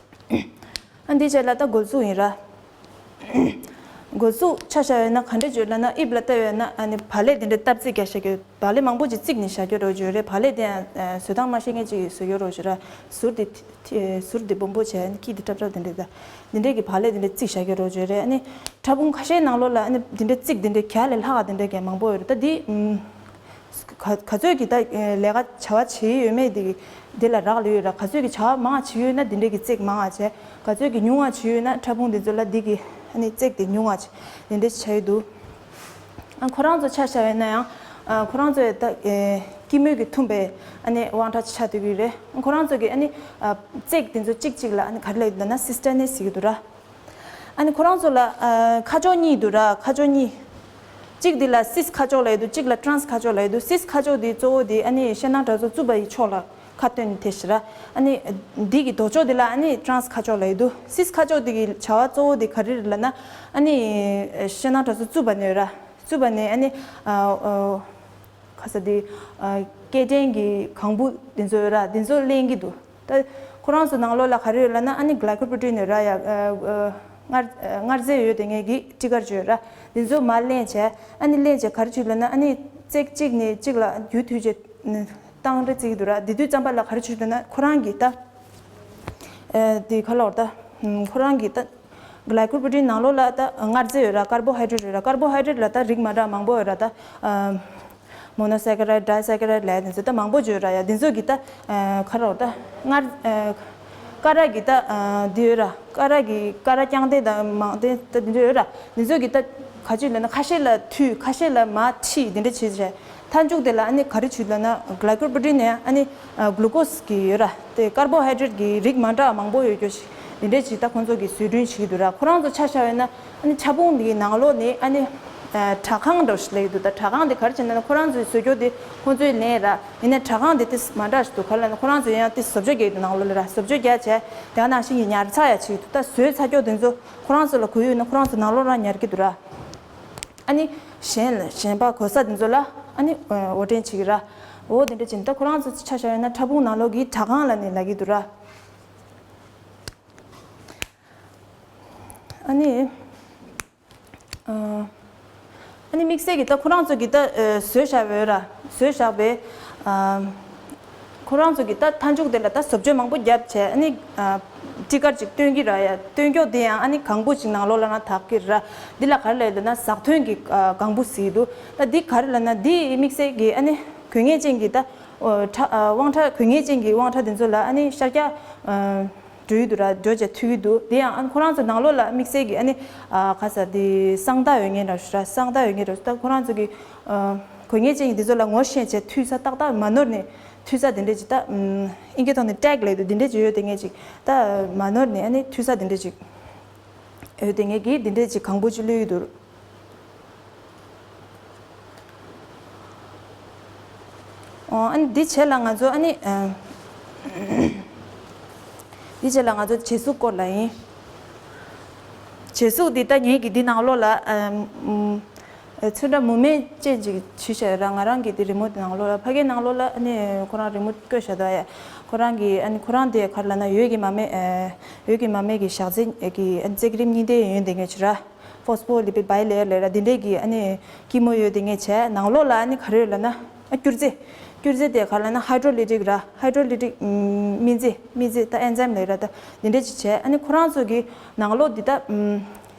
ཨ་འདི་བྱས་ལ་ད་སྒོ་ལ་ཚུགས་ཡིན་ར། སྒོ་ལ་ཚུགས་ཆ་བཞག་ཡོད་ན་ག་འདྲ་བྱེད་ལབ་ན། དབྱིབས་ལ་ལྟ་ཡོད་ན་ཨ་ནི་བག་ལེབ་དེ་འདྲ་བཏབ་རྩིས་རྒྱག་བཞག་གི་ཡོད། བག་ལེབ་མང་པོ་ཅིག་བརྩིགས་ནས་བཞག་རྒྱུ་རོགས་བྱོས་རེད། བག་ལེབ་དེ་ཡང་བཟོ་སྟངས་མ་ཤེས་མཁན་ཅིག་གིས་བཟོ་རྒྱུ་རོགས་བྱོས་ར། ཟུར་དེ་ཟུར་དེ་སྦོམ་པོ་བྱས་ནས་དཀྱིལ་དེ་ཀྲབ་ཀྲབ་དེ་འདྲ་ད་དེ་འདྲས་ཀྱི་བག་ལེབ་དེ་འདྲ་བརྩིགས་བཞག་རྒྱུ་རོགས་བྱོས་རེད། ཨ་ནི་ཕྲ་ཕུང་ཁ་ཤས་ནང་ལོགས་ལ་ཨ་ནི་དེ་འདྲ་བརྩིགས་དེ་འདྲ་ག་ལས་ལྷག་ག་དེ་འདྲ་ག་མང་པོ་ཡོད་རེད། ད་དེ་ག་ག་ཚོད་ཀྱི་ད་ལས་ཀ་བྱ་བ་བྱེད་ཡོད་མེད་དེ་དེ་ལ་རག་ལས་ཡོད་ར། ག་ཚོད་ཀྱི་བྱ་བ་མང་བ་བྱེད་ཡོད་ན་དེ་འདྲས་ཀྱི་བརྩེགས་མང་བ་བྱས། ག་ཚོད་ཀྱི་ཉུང་བ་བྱེད་ཡོད་ན་ཕྲ་ཕུང་དེ་ཚོ་ལ་དེ་གི་ཨ་ནི་བརྩེགས་དེ་ཉུང་བ་བྱས་དེ་འདྲས་བྱས་ཡོད་འདུག་ཨ་ཁོ་རང་ཚོ་ཆ་བཞག་ཡོད་ན་ཡང་ཨ་ཁོ་རང་ཚོ་ད་ཨེ་སྐྱི་མོས་ཀྱི་ཐུམ་པའི་ཨ་ནི་དབང་ཆ་ཆགས་བསྡད་ཀྱི་རེད། ཨ་ཁོ་རང་ཚོ་གི་ཨ་ནི་ཨ་བརྩེགས་དེ་ཚོ་གཅིག་གཅིག་ལ་ཨ་ནི་ག་རེ་ལབ་ཡོད་ན་སིས་ཊར་ནས་ཟེར་གྱི་འདུག་ར། ཨ་ནི་ཁོ་རང་ཚོ་ལ་ཨ་ཁ་ཕྱོགས་གཉིས་འདུག་ར། ཁ་ཕྱོགས་གཉིས། གཅིག་འདི་ལ་སིས་ཁ་ཕྱོགས་ལབ་ཡོད་འདུག་གཅིག་ལ་ཊྲན་སི་ཁ་ཕྱོགས་ལབ་ཡོད་འདུག་སིས་ཁ་ཕྱོགས་འདི་གཙོ་བོ་འདི་ཨ་ནི་ཤེར་ནང་དྲ་ཚོགས་བཙུགས་པ་ཡི་ཕྱོགས་ལ་ཁ་བཏོན་ནས་ཐེ་ཤི་ར། ཨ་ནི་འདི་གི་ལྡོག་ཕྱོགས་འདི་ལ་ཨ་ནི་ཊྲན་སི་ཁ་ཕྱོགས་ལབ་ཡོད་འདུག་སིས་ཁ་ཕྱོགས་འདི་གི་བྱ་བ་གཙོ་བོ་འདི་ག་རེ་རེད་ལབ་ན། ཨ་ནི་ཤེར་ནང་དྲ་ཚོགས་བཙུགས་པ་ནས་ར། བཙུགས་པ་ནས་ཨ་ནི་ཨ་ཨ་ཁ་ས་འདི་ཨ་སྐྱེལ་འདྲེན་གྱི་གང་བུ་འདི་ཚོ་ཡོད་ར། འདི་ཚོ་ལེན་གྱི་འདུག་ད་ཁོ་རང་ཚོ་ནང་ལོགས་ལ་ག་རེ་ཡོད་ལབ་ན། ཨ་ནི་གི་ལའི་ཀོ་པྲོ་ཊིན་ཡོད་ར་ཡ། ཨ་ཨ་མངར་མངར་རྫས་ཡོད་དེ་ངེས་ཀྱི་སྤྲི་དཀར་ཅིག་ཡོད་ར། འདི་ཚོ་མར་ལེན་བྱས། ཨ་ནི་ལེན་བྱས་ག་རེ་བྱེད་ལབ་ན། ཨ་ནི་རྩེག་གཅིག་ནས་གཅིག་ལ་རྒྱུ་མཐུད་བྱས་བཏང་རེ་བརྩི་གི་འདུག་ར། འདི་དུས་ཙམ་པ་ལ་ག་རེ་བྱེད་ལབ་ན། ཁོ་རང་གི་ད་ཨ་འདི་ག་ལབ་དགོས་རེད། ད་ཁོ་རང་གི་ད་གི་ལའི་ཀོ་པྲོ་ཊིན་ནང་ལོགས་ལ་ད་མངར་རྫས་ཡོད་ར། ཀར་བོ་ཧའི་ཌྲེཊ་ཡོད་ར། ཀར་བོ་ཧའི་ཌྲེཊ་ལ་ད་རིགས་མ་འདྲ་མང་པོ་ཡོད་ར། ད་ཨ་མོ་ནོ་སེ་ཀ་རའིཌ། ཌའི་སེ་ཀ་རའིཌ་ལབ་ཡ་དེ་ཚོ་ད་མང་པོ་ཅིག་ཡོད་ར་ཡ། དེ་ཚོ་གི་ད་ཨ་ག་རེ་ལབ་དགོས། ད་མངར་ཨ་ཀ་ར་གི་ད་ཨ་འདི་ཡོད་ར། ཀ་ར་གི་ཀ་ར་རྐྱང་ལྡན་དང་མང་ལྡན་ད་དེ་ཚོ་ཡོད་ར། དེ་ཚོ་གི་ད་ག་ཅི་ལབ་ན། ཁ་ཤས་ལ་འཐུས། ཁ་ཤས་ལ་མར་ཁྲིད། དེ་འདྲ་བྱས་བྱས། མཐའ་མཇུག་དེ་ལ་ཨ་ནི་ག་རེ་བྱེད་ལབ་ན། གི་ལའི་ཀོ་པྲོ་ཊིན་ནས་ཨ་ནི་ཨ་གླུ་ཀོ་སི་གི་ཡོད་ར། དེ་ཀར་བོ་ཧའི་ཌྲེཊ་གི་རིགས་མ་འདྲ་བ་མང་པོ་ཡོད་རྒྱུ་ཞིག་དེ་འདྲས་ཅིག་ད་ཁོང་ཚོ་གིས་བཟོ་སྐྲུན་བྱེད་ཀྱི་འདུག་ར། ཁོ་རང་ཚོ་ཆ་བཞག་ཡོད་ན། ཨ་ནི་ཕྲ་ཕུང་འདིའི་ནང་ལོགས་ནས་ཨ་ནི་ཨ་དྲ་ཁང་འདྲ་བོ་ཞིག་ལབ་ཀྱི་འདུག་ད་དྲ་ཁང་འདི་ག་རེ་བྱེད་ན། ཁོ་རང་ཚོའི་བཟོ་བཅོས་འདི་ཁོང་ཚོས་ལེན་ར། ཡིན་ནའི་དྲ་ཁང་འདི་ཏོག་ཙམ་མ་འདྲ་ཞིག་འདུག་ག་རེ་ལབ་ན། ཁོ་རང་ཚོས་ཡང་ཏོག་ཙམ་བཟོ་བཅོས་རྒྱག་གི་འདུག་ནང་ལོགས་ལ་ར། བཟོ་བཅོས་རྒྱག་བྱས་དེ་ནང་བཞིན་གྱི་ཉར་ཚགས་ཡ་བྱེད་ཀྱི་འདུག་ད་བཟོས་ཚར་ཀྱོག་དེ་ཚོ་ཁོ་རང་ཚོ་ལ་དགོས་ཡོད་ན་ཁོ་རང་ཚོ་ནང་ལོགས་རང་ཉར་གྱི་འདུག་ར། ཨ་ནི་གཞན་ལ་གཞན་པ་དགོས་ས་དེ་ཚོ་ལ་ཨ་ནི་འོར་འདྲེན་བྱེད་ཀྱི་ར། འོ་དེ་འདྲ་བྱས་ནས་ད་ཁོ་རང་ཚོ་ཆ་བཞག་ཡོད་ན་ཕྲ་ཕུང་ནང་ལོགས་ཀྱི་དྲ་ཁང་ལབ་ནས་ལབ་ཀྱི་འདུག་ར། ཨ་ནི། ཨ། ནི་དམིགས་བསལ་གྱི་ད་ཁོ་རང་ཚོ་གི་ད་ཨ་བཟོས་བཞག་པའི་ར་བཟོས་བཞག་པའི་ཨ་ཁོ་རང་ཚོ་གི་ད་མཐའ་མཇུག་དེ་ལ་ད་བཟོ་བཅོས་མང་པོ་བརྒྱབ་བྱས་ཨ་ནི་ཨ་སྤྲི་དཀར་ཅིག་སྟོན་གྱི་ར་ཡ། སྟོན་ཀྱོག་དེ་ཡང་ཨ་ནི་གང་བུ་ཅིག་ནང་ལོགས་ལ་ན་དག་གི་ར། འདི་ལ་ག་རེ་ལབ་ཡོད་ན་ཟགས་ཐོན་གྱི་ཨ་གང་བུ་ཟེར་གྱི་འདུག་ད་འདི་ག་རེ་ལབ་ན་འདི་དམིགས་བསལ་གྱི་ཨ་ནི་དགོས་ངེས་ཅན་གྱི་ད་ཨོ་ཁྲ་ཨ་དབང་ཁྲ་དགོས་ངེས་ཅན་གྱི་དབང་ཁྲ་དེ་ཚོ་ལ་ཨ་ནི་ཤར་རྒྱག་ཨ་འགྲོ་ཡི་འདུག་ར། འགྲོ་བྱས་མཐུད་ཀྱི་འདུག་དེ་ཡང་ཨ་ནི་ཁོ་རང་ཚོ་ནང་ལོགས་ལ་དམིགས་བསལ་གྱི་ཨ་ནི་ཨ་ག་ས་དེ་གསང་རྟགས་ཡོད་མཁན་འདྲ་ཞུ་ར། གསང་རྟགས་ཡོད་མཁན་འདྲ་ཞུ། ད་ཁོ་རང་ཚོ་གི་ཨ་དགོས་ངེས་ཅན་གྱི་དེ་ཚོ་ལ་ངོ་ཤེས་བྱས་མཐུད་ས་ཏག་ཏག་མ་ནོར་ནས་མཐུད་ས་དེ་འདྲས་ཅིག་ད་ཨིན་སྐད་ཐོག་ནས་ཊེག་ལབ་འདུག་དེ་འདྲས་ཅིག་ཡོད་དེ་ངེས་ཅིག་ད་མ་ནོར་ནས་ཨ་ནི་མཐུད་ས་དེ་འདྲས་ཅིག་ཡོད་དེ་ངེས་ཀྱི་དེ་འདྲས་ཅིག་གང་བུ་ཅིག་བླུགས་ཡོད་འདུག་ཨོ་ཨ་ནི་འདི་བྱས་ལ་ང་ཚོ་ཨ་ནི་ཨ་འདི་བྱས་ལ་ང་ཚོ་བྱད་གཟུགས་སྐོར་ལ་ཡིན། བྱད་གཟུགས་འདི་ད་ངེད་ཀྱི་འདི་ནང་ལོགས་ལ་ཨ་ཨམ་ཨ་ཚོན་ཁྲ་མུ་མེད་ཅན་ཅིག་བྱུགས་བཞག་ཡོད་ར། ང་རང་གི་འདི་རི་མོ་འདི་ནང་ལོགས་ལ་ཕ་གིའི་ནང་ལོགས་ལ་ཨ་ནི་ཁོ་རང་རི་མོ་བཀོད་བཞག་འདུག་ཨ་ཡ། ཁོ་རང་གི་ཨ་ནི་ཁོ་རང་དེ་ག་རེ་ལབ་ན་འོད་ཀྱི་མ་སྨད་ཨ་འོད་ཀྱི་མ་སྨད་ཀྱི་ཞག་རྩི་གི་ཨ་ནི་རྩི་ཀྲིམ་གཉིས་ལྡན་ཡོད་དེ་ངེས་ཅིག་ར། ཕོ་སི་ཕོ་ལི་པིཌ་བའི་ལེ་ཡར་ལབ་ར། འདི་འདྲས་ཀྱི་ཨ་ནི་སྐྱི་མོ་ཡོད་དེ་ངས་བྱས། ནང་ལོགས་ལ་ཨ་ནི་ག་རེ་ཡོད་ལབ་ན་ཨ་སྐྱུར་རྫས། སྐྱུར་རྫས་དེ་ག་རེ་ལབ་ན་ཧའི་ཌྲོ་ལི་ཊིག་ར། ཧའི་ཌྲོ་ལི་ཊིག་སྨན་རྫས། སྨན་རྫས་ད་ཨེན་ཛའིམ་ལབ་ར། ད་འདི་འདྲས་ཅིག་བྱས། ཨ་ནི་ཁོ་རང་ཚོ་གི་ནང་ལོགས་འདི་ད་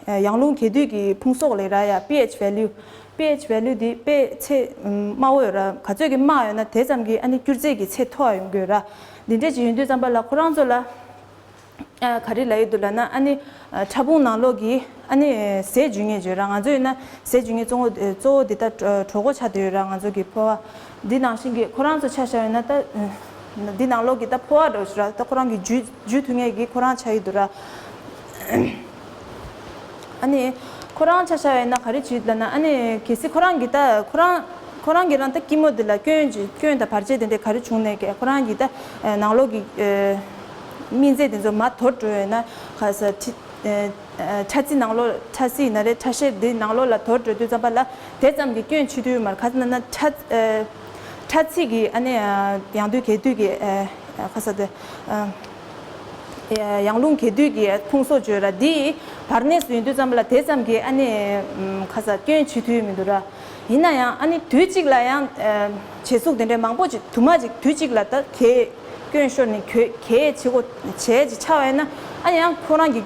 ཡང་རླུང་གྱེས་དུས་ཀྱི་ཕུང་གསོག་ལབ་ར་ཡ། པི་ཨེཆ་ཝེ་ལིའུ། པི་ཨེཆ་ཝེ་ལིའུ་འདི་དཔེ་ཚད་དམའ་བོ་ཡོད་ར། ག་ཚོད་ཀྱི་དམའ་ཡོད་ན་དེ་ཙམ་གྱི་ཨ་ནི་སྐྱུར་རྫས་ཀྱི་ཚད་མཐོ་བ་ཡོང་གི་ཡོད་ར། འདི་འདྲས་ཅིག་ཡོང་དུས་ཙམ་པ་ལ་ཁོ་རང་ཚོ་ལ། ཨ་ག་རེ་ལབ་ཡོད་འདུག་ལབ་ན་ཨ་ནི་ཕྲ་ཕུང་ནང་ལོགས་ཀྱི་ཨ་ནི་ཟས་འཇུ་མཁན་བརྗོད་ར། ང་ཚོ་ཡིན་ན་ཟས་འཇུ་མཁན་གཙོ་བོ་གཙོ་བོ་འདི་ལྟར་གྲོད་ཁོག་ཆགས་བསྡད་ཡོད་ར། ང་ཚོ་གི་ཕོ་བ་འདི་ནང་བཞིན་གྱི་ཁོ་རང་ཚོ་ཆ་བཞག་ཡོད་ན་ད་འདི་ནང་ལོགས་ཀྱི་ད་ཕོ་བ་འདྲ་བོ་ཞིག་ར། ད་ཁོ་རང་གི་འཇུ་འཇུ་ཐུབ་མཁན་གྱི་ཁོ་རང་ཆགས་ཡོད་འདུག་ར། ཨ་ནི་ཁོ་རང་ཆ་བཞག་ཡོད་ན་ག་རེ་བྱེད་ལབ་ན་ཨ་ནི་གལ་སྲིད་ཁོ་རང་གི་ད་ཁོ་རང་ཁོ་རང་གི་རང་ད་སྐྱི་མོ་འདི་ལ་སྐྱོན་ཅིག་སྐྱོན་དང་བར་ཆད་དེ་འདྲ་ག་རེ་བྱུང་ནས་ཀྱི་ཁོ་རང་གི་ད་ནང་ལོགས་ཀྱི་སྨན་རྫས་དེ་ཚོ་མར་དོར་འགྲོ་ཡོད་ན་ག་ས་ཁྲི་ཁྲ་ཚིལ་ནང་ལོགས་ཁྲ་ཚིལ་ཡིན་ན་རེད། ཁྲ་ཤེལ་འདི་ནང་ལོགས་ལ་དོར་འགྲོ་དུས་ཙམ་པ་ལ་དེ་ཙམ་གྱི་སྐྱོན་བྱེད་ཐུབ་ཡོད་མ་རེད། ག་ས་ན་ན་ཁྲ་ཁྲ་ཚིལ་གྱི་ཨ་ནི་ཡང་དུས་གས་དུས་ཀྱི་ག་ས་དེ། ཡང་རླུང་གྱེས་དུས་ཀྱི་ཕུང་གསོག་བརྗོད་ར། འདི་བར་གནས་སུ་ཡིན་དུས་ཙམ་པ་ལ་དེ་ཙམ་གྱི་ཨ་ནི་ཁ་ས་སྐྱོན་བྱེད་ཐུབ་མི་འདུག་ར། ཡིན་ན་ཡང་ཨ་ནི་དུས་གཅིག་ལ་ཡང་བྱད་གཟུགས་དེ་འདྲའི་མང་པོ་ཅིག་དུ་མ་ཅིག་དུས་གཅིག་ལ་ད་གས་སྐྱོན་ཤོར་ནས་གས་གས་བྱེད་དགོས་བྱས་ཅིག་ཆགས་པ་ཡིན་ན་ཨ་ནི་ཡང་ཁོ་རང་གི་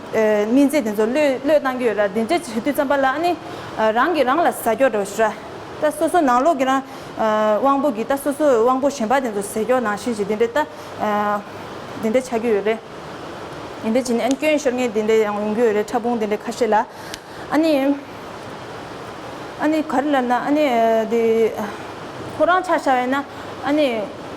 སྨན་རྫས་དེ་ཚོ་གློད་གློད་བཏང་གི་ཡོད་ར། དེ་འདྲ་བྱེད་དུས་ཙམ་པ་ལ་ཨ་ནི་རང་གིས་རང་ལ་ཟ་སྐྱོ་འདྲ་བོ་ཞིག་ར། ད་སོ་སོ་ནང་ལོགས་ཀྱི་རང་དབང་པོ་གིས་ད་སོ་སོའི་དབང་པོ་གཞན་པ་དེ་ཚོ་ཟ་སྐྱོ་ནང་བཞིན་ཞིག་དེ་འདྲ་ད། དེ་འདྲ་ཆགས་ཀྱི་ཡོད་རེད། དེ་འདྲ་བྱས་ནས་ཨ་ནི་སྐྱོན་ཤོར་མཁན་དེ་འདྲ་ཡང་ཡོང་གི་ཡོད་རེད། ཕྲ་ཕུང་དེ་འདྲ་ཁ་ཤས་ལ། ཨ་ནི། ཨ་ནི་ག་རེ་ལབ་ན་ཨ་ནི་དེ། ཁོ་རང་ཆ་བཞག་ཡོད་ན་ཨ་ནི།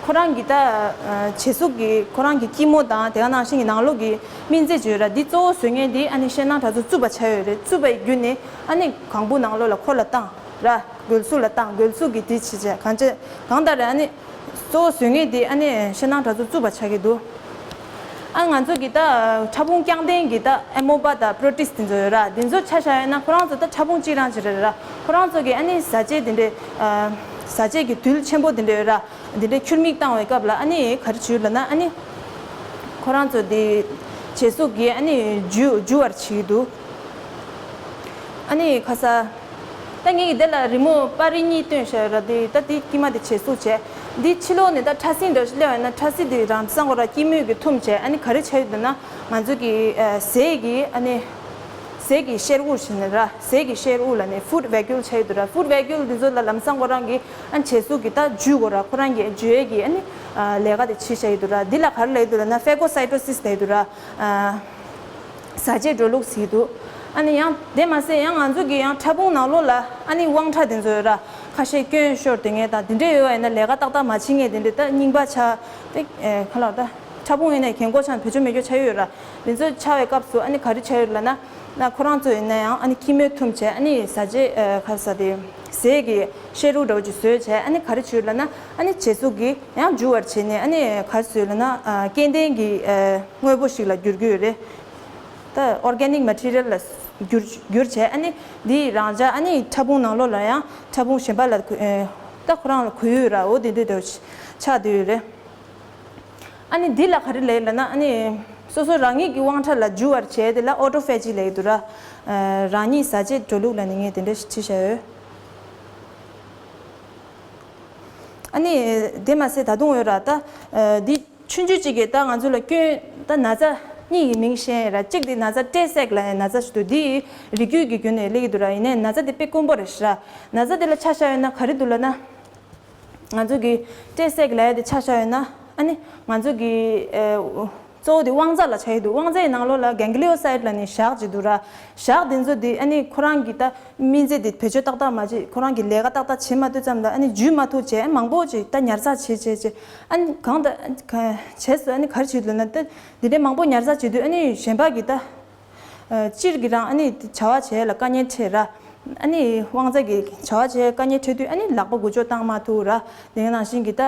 ཁོ་རང་གི་ད། བྱད་གཟུགས་ཀྱི་ཁོ་རང་གི་སྐྱི་མོ་དང་དེ་ག་ནང་བཞིན་གྱི་ནང་ལོགས་ཀྱི་སྨན་རྫས་བརྗོད་ར་འདི་གཙོ་བོ་བཟོ་མཁན་འདི་ཨ་ནི་ཤེལ་ནང་དྲ་ཚུགས་བཙུགས་པ་ཆགས་ཡོད་རེད། བཙུགས་པའི་བརྒྱུད་ནས་ཨ་ནི་གང་བུ་ནང་ལོགས་ལ་ཁོ་ལ་བཏང་། ར། སྒོལ་ཚུགས་ལ་བཏང་། སྒོལ་ཚུགས་ཀྱི་དེ་བྱེད་བྱས་གང་བྱས་གང་ལྟར་རེད། ཨ་ནི་གཙོ་བོ་བཟོ་མཁན་དེ་ཨ་ནི་ཤེལ་ནང་དྲ་ཚུགས་བཙུགས་པ་ཆགས་ཀྱི་འདུག་ཨ་ང་ཚོ་གི་ད་ཕྲ་ཕུང་རྐྱང་ལྡན་གྱི་ད་ཨེ་མོ་བ་དང་པྲོ་ཊིས་དེ་ཚོ་ཡོད་ར། དེ་ཚོ་ཆ་བཞག་ཡོད་ན་ཁོ་རང་ཚོ་ད་ཕྲ་ཕུང་གཅིག་རང་ཅིག་རེད་ར། ཁོ་རང་ཚོ་གི་ཨ་ནི་ཟ་བྱེད་དེ་འདྲའི་ཟ་བྱེད་ཀྱི་རྡུལ་ཆེན་པོ་དེ་འདྲ་ཡོད་ར། དེ་འདྲའི་ཁྱུར་མིད་བཏང་བའི་སྐབས་ལ་ཨ་ནི་ག་རེ་བྱེད་ལབ་ན་ཨ་ནི་ཁོ་རང་ཚོ་དེ་བྱད་གཟུགས་ཀྱི་ཨ་ནི་འཇུ་འཇུ་བར་བྱེད་ཀྱི་འདུག་ཨ་ནི་ཁ་ས། ད་ངས་འདི་ལ་རི་མོ་པར་རིས་གཉིས་བཏོན་བཞག་ཡོད་ར། དེ་ད་དེ་དཀྱིལ་མ་དེ་བྱད་གཟུགས་བྱས། འདི་ཕྱི་ལོགས་ནས་ད་ཕྲ་སྲིན་འདྲ་ཞིག་སླེབས་ཡོད་ན་ཕྲ་སྲིན་དེ་རང་སང་གོ་ར་དཀྱིལ་མོ་གི་ཐུམ་བྱས། ཨ་ནི་ག་རེ་ཆགས་ཡོད་འདུག་ན་ང་ཚོ་གི་ཟས་ཀྱི་ཨ་ནི་ཟས་ཀྱི་གཤེར་དབུགས་ཞིག་ནི་ར། ཟས་ཀྱི་གཤེར་དབུགས་ལ་ནི་ཕུཌ་ཝེ་ཀིའུལ་ཆགས་ཡོད་འདུག་ར། ཕུཌ་ཝེ་ཀིའུལ་འདི་ཚོ་ལ་ལམ་སང་གོ་རང་གི་ཨ་ནི་བྱད་གཟུགས་ཀྱི་ད་འཇུ་གོ་ར། ཁོ་རང་གི་འཇུ་ཡས་ཀྱི་ཨ་ནི་ལས་ཀ་དེ་བྱེད་བཞག་ཡོད་འདུག་ར། འདི་ལ་ག་རེ་ལབ་ཡོད་འདུག་ལབ་ན་ཕེ་གོ་སའི་ཊོ་སིས་ལབ་ཡོད་འདུག་ར། ཟ་བྱེད་འགྲོ་ལུགས་ཟེར་གྱི་འདུག་ཨ་ནི་ཡང་དེ་མ་ཟད་ཡང་ང་ཚོ་གི་ཡང་ཕྲ་ཕུང་ནང་ལོགས་ལ་ཨ་ནི་དབང་ཕྲ་དེ་ཚོ་ཡོད་ར། ཁ་ཤས་སྐྱོན་ཤོར་དེ་ངས་དང་དེ་འདྲས་ཡོད་པ་ཡིན་ན་ལས་ཀ་ཏག་ཏག་མ་བྱེད་མཁན་དེ་འདྲས་ད་རྙིང་པ་ཆགས་ཏེ་ཁ་ལག་ད་ཕྲ་ཕུང་ཡིན་ན་རྒན་གོག་ཆགས་ན་བེད་སྤྱོད་མེད་སྐྱོ་ཆགས་ཡོད་ར། དེ་ཚོ་ཆགས་པའི་སྐབས་སུ་ཨ་ནི་ག་རེ་ཆགས་ཡོད་ལབ་ན་ན་ཁོ་རང་ཚོ་ཡིན་ན་ཡང་ཨ་ནི་ཁྱི་མོའི་ཐུམ་བྱས་ཨ་ནི་ཟ་བྱེད་ཁ་ཟ་དེ་ཟས་ཀྱི་གཤེར་དབུགས་འདྲ་བོ་ཅིག་བཟོས་བྱས་ཨ་ནི་ག་རེ་བྱས་ཡོད་ལབ་ན་ཨ་ནི་བྱད་གཟུགས་ཀྱི་ཡང་འཇུ་བར་བྱས་ནས་ཨ་ནི་ག་རེ་བཟོས་ལབ་ན་སྐྱེ་ལྡན་གྱི་དངོས་པོ་ཞིག་ལ་འགྱུར་གྱི་ཡོད་རེད། ད་ཨོར་གེ་ནིག་མ་ཊི་རི་ཡལ་ལ་འགྱུར་འགྱུར་བྱས་ཨ་ནི་འདིའི་རང་འཇགས་ཨ་ནི་ཕྲ་ཕུང་ནང་ལོགས་ལ་ཡང་ཕྲ་ཕུང་གཞན་པ་ལ་ད་ཁོ་རང་ལ་གོ་ཡོད་ར། འོ་དེ་འདྲ་དེ་ཆགས་བསྡད་ཡོད་རེད། ཨ་ནི་འདི་ལ་ག་རེ་ལབ་ལབ་ན་ཨ་ནི་སོ་སོ་རང་ཉིད་ཀྱི་དབང་ཕྲ་ལ་འཇུ་བར་བྱས་དེ་ལ་ཨོ་ཊོ་ཕེ་ཇི་ལབ་ཀྱི་འདུག་ར། རང་ཉིད་ཟ་བྱེད་འགྲོ་ལུགས་ལ་ནི་ངས་དེ་འདྲ་ཞིག་བྲིས་བཞག་ཡོད། ཨ་ནི་དེ་མ་ཟད་ད་དུང་ཡོད་ར། ད་འདི་ཆུང་ཆུང་གཅིག་གིས་ད་ང་ཚོ་ལ་སྐྱོན། ད་ན་ཚ་གཉིས་ཀྱི་མིང་བཤད་ར། གཅིག་དེ་ན་ཚ་ཊེ་སེག་ལབ་ན་ཚ་ཞིག་འདུག་འདི་རིགས་རྒྱུད་ཀྱི་བརྒྱུད་ནས་སླེབས་ཀྱི་འདུག་ར། ཡིན་ནའི་ན་ཚ་དེ་དཔེ་དཀོན་པོ་རེད་ཤག་ར། ན་ཚ་དེ་ལ་ཆ་བཞག་ཡོད་ན་ག་རེ་འདུག་ལབ་ན། ང་ཚོ་གི་ཊེ་སེག་ལབ་ཡ་དེ་ཆ་བཞག་ཡོད་ན། ཨ་ནི་ང་ཚོ་གི་ཨ་གཙོ་བོ་དེ་དབང་རྩ་ལ་ཆགས་ཀྱི་འདུག་དབང་རྩའི་ནང་ལོགས་ལ་གྷེང་ལི་ཡོ་སའིཌ་ལབ་ནས་ཞག་ཅིག་འདུག་ར། ཞག་དེ་ཚོ་དེ་ཨ་ནི་ཁོ་རང་གི་ད་སྨན་རྫས་དེ་བེད་སྤྱོད་ཏག་ཏག་མ་བྱེད། ཁོ་རང་གི་ལས་ཀ་ཏག་ཏག་བྱེད་མ་ཐུབ་ཙམ་ལ་ཨ་ནི་འཇུ་མ་ཐུབ་བྱས་མང་པོ་ཅིག་ད་ཉར་ཚགས་བྱེད་བྱེད་བྱེད། ཨ་ནི་གང་ད་བྱས་སུ་ཨ་ནི་ག་རེ་བྱེད་འདུག་ན། ད་འདི་འདྲའི་མང་པོ་ཉར་ཚགས་བྱེད་དུས་ཨ་ནི་གཞན་པ་གི་ད་སྤྱིར་གྱི་རང་ཨ་ནི་བྱ་བ་བྱེད་ཡ་ལ་དཀའ་ངལ་འཕྲད་ར། ཨ་ནི་དབང་རྩ་གི་བྱ་བ་བྱེད་དཀའ་ངལ་འཕྲད་དུས་ཨ་ནི་ལག་པ་འགུལ་སྐྱོད་བཏང་མ་ཐུབ་ར། དེ་ནང་བཞིན་གྱི་ད་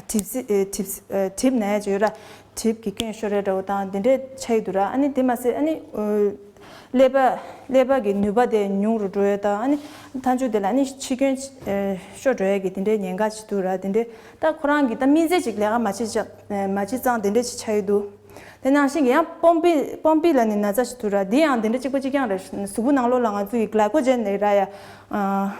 གྲིབ་སི་གྲིབ་གྲིབ་ན་ཡ་ཅིག་ཡོད་ར། གྲིབ་ཀྱི་སྐྱོན་ཤོར་ཡ་འདྲ་བོ་དང་དེ་འདྲས་ཆགས་ཀྱི་འདུག་ར། ཨ་ནི་དེ་མ་ཟད་ཨ་ནི་ཀླད་པ་ཀླད་པ་གི་ནུས་པ་དེ་ཉུང་རུ་འགྲོ་ཡ་དང་། ཨ་ནི་མཐའ་མཇུག་དེ་ལ་ཨ་ནི་འཆི་སྐྱོན་ཤོར་འགྲོ་ཡ་གི་དེ་འདྲའི་ཉེན་ཁ་ཞིག་འདུག་ར། དེ་འདྲས་ད་ཁོ་རང་གི་ད་སྨན་རྫས་ཅིག་ལས་ཀ་མ་བྱེད་ཅག་མ་བྱེད་ཙང་དེ་འདྲས་ཅིག་ཆགས་ཀྱི་འདུག་དེ་ནང་བཞིན་གྱི་ཡང་པོམ་པི་པོམ་པི་ལབ་ནི་ན་ཚ་ཞིག་འདུག་ར། འདི་ཡང་དེ་འདྲ་གཅིག་པ་གཅིག་རྐྱང་རེད། གཟུགས་པོ་ནང་ལོགས་ལ་ང་ཚོ་ཡི་གླའི་ཀོ་ཇེན་ལབ་ར་ཡ། ཨ་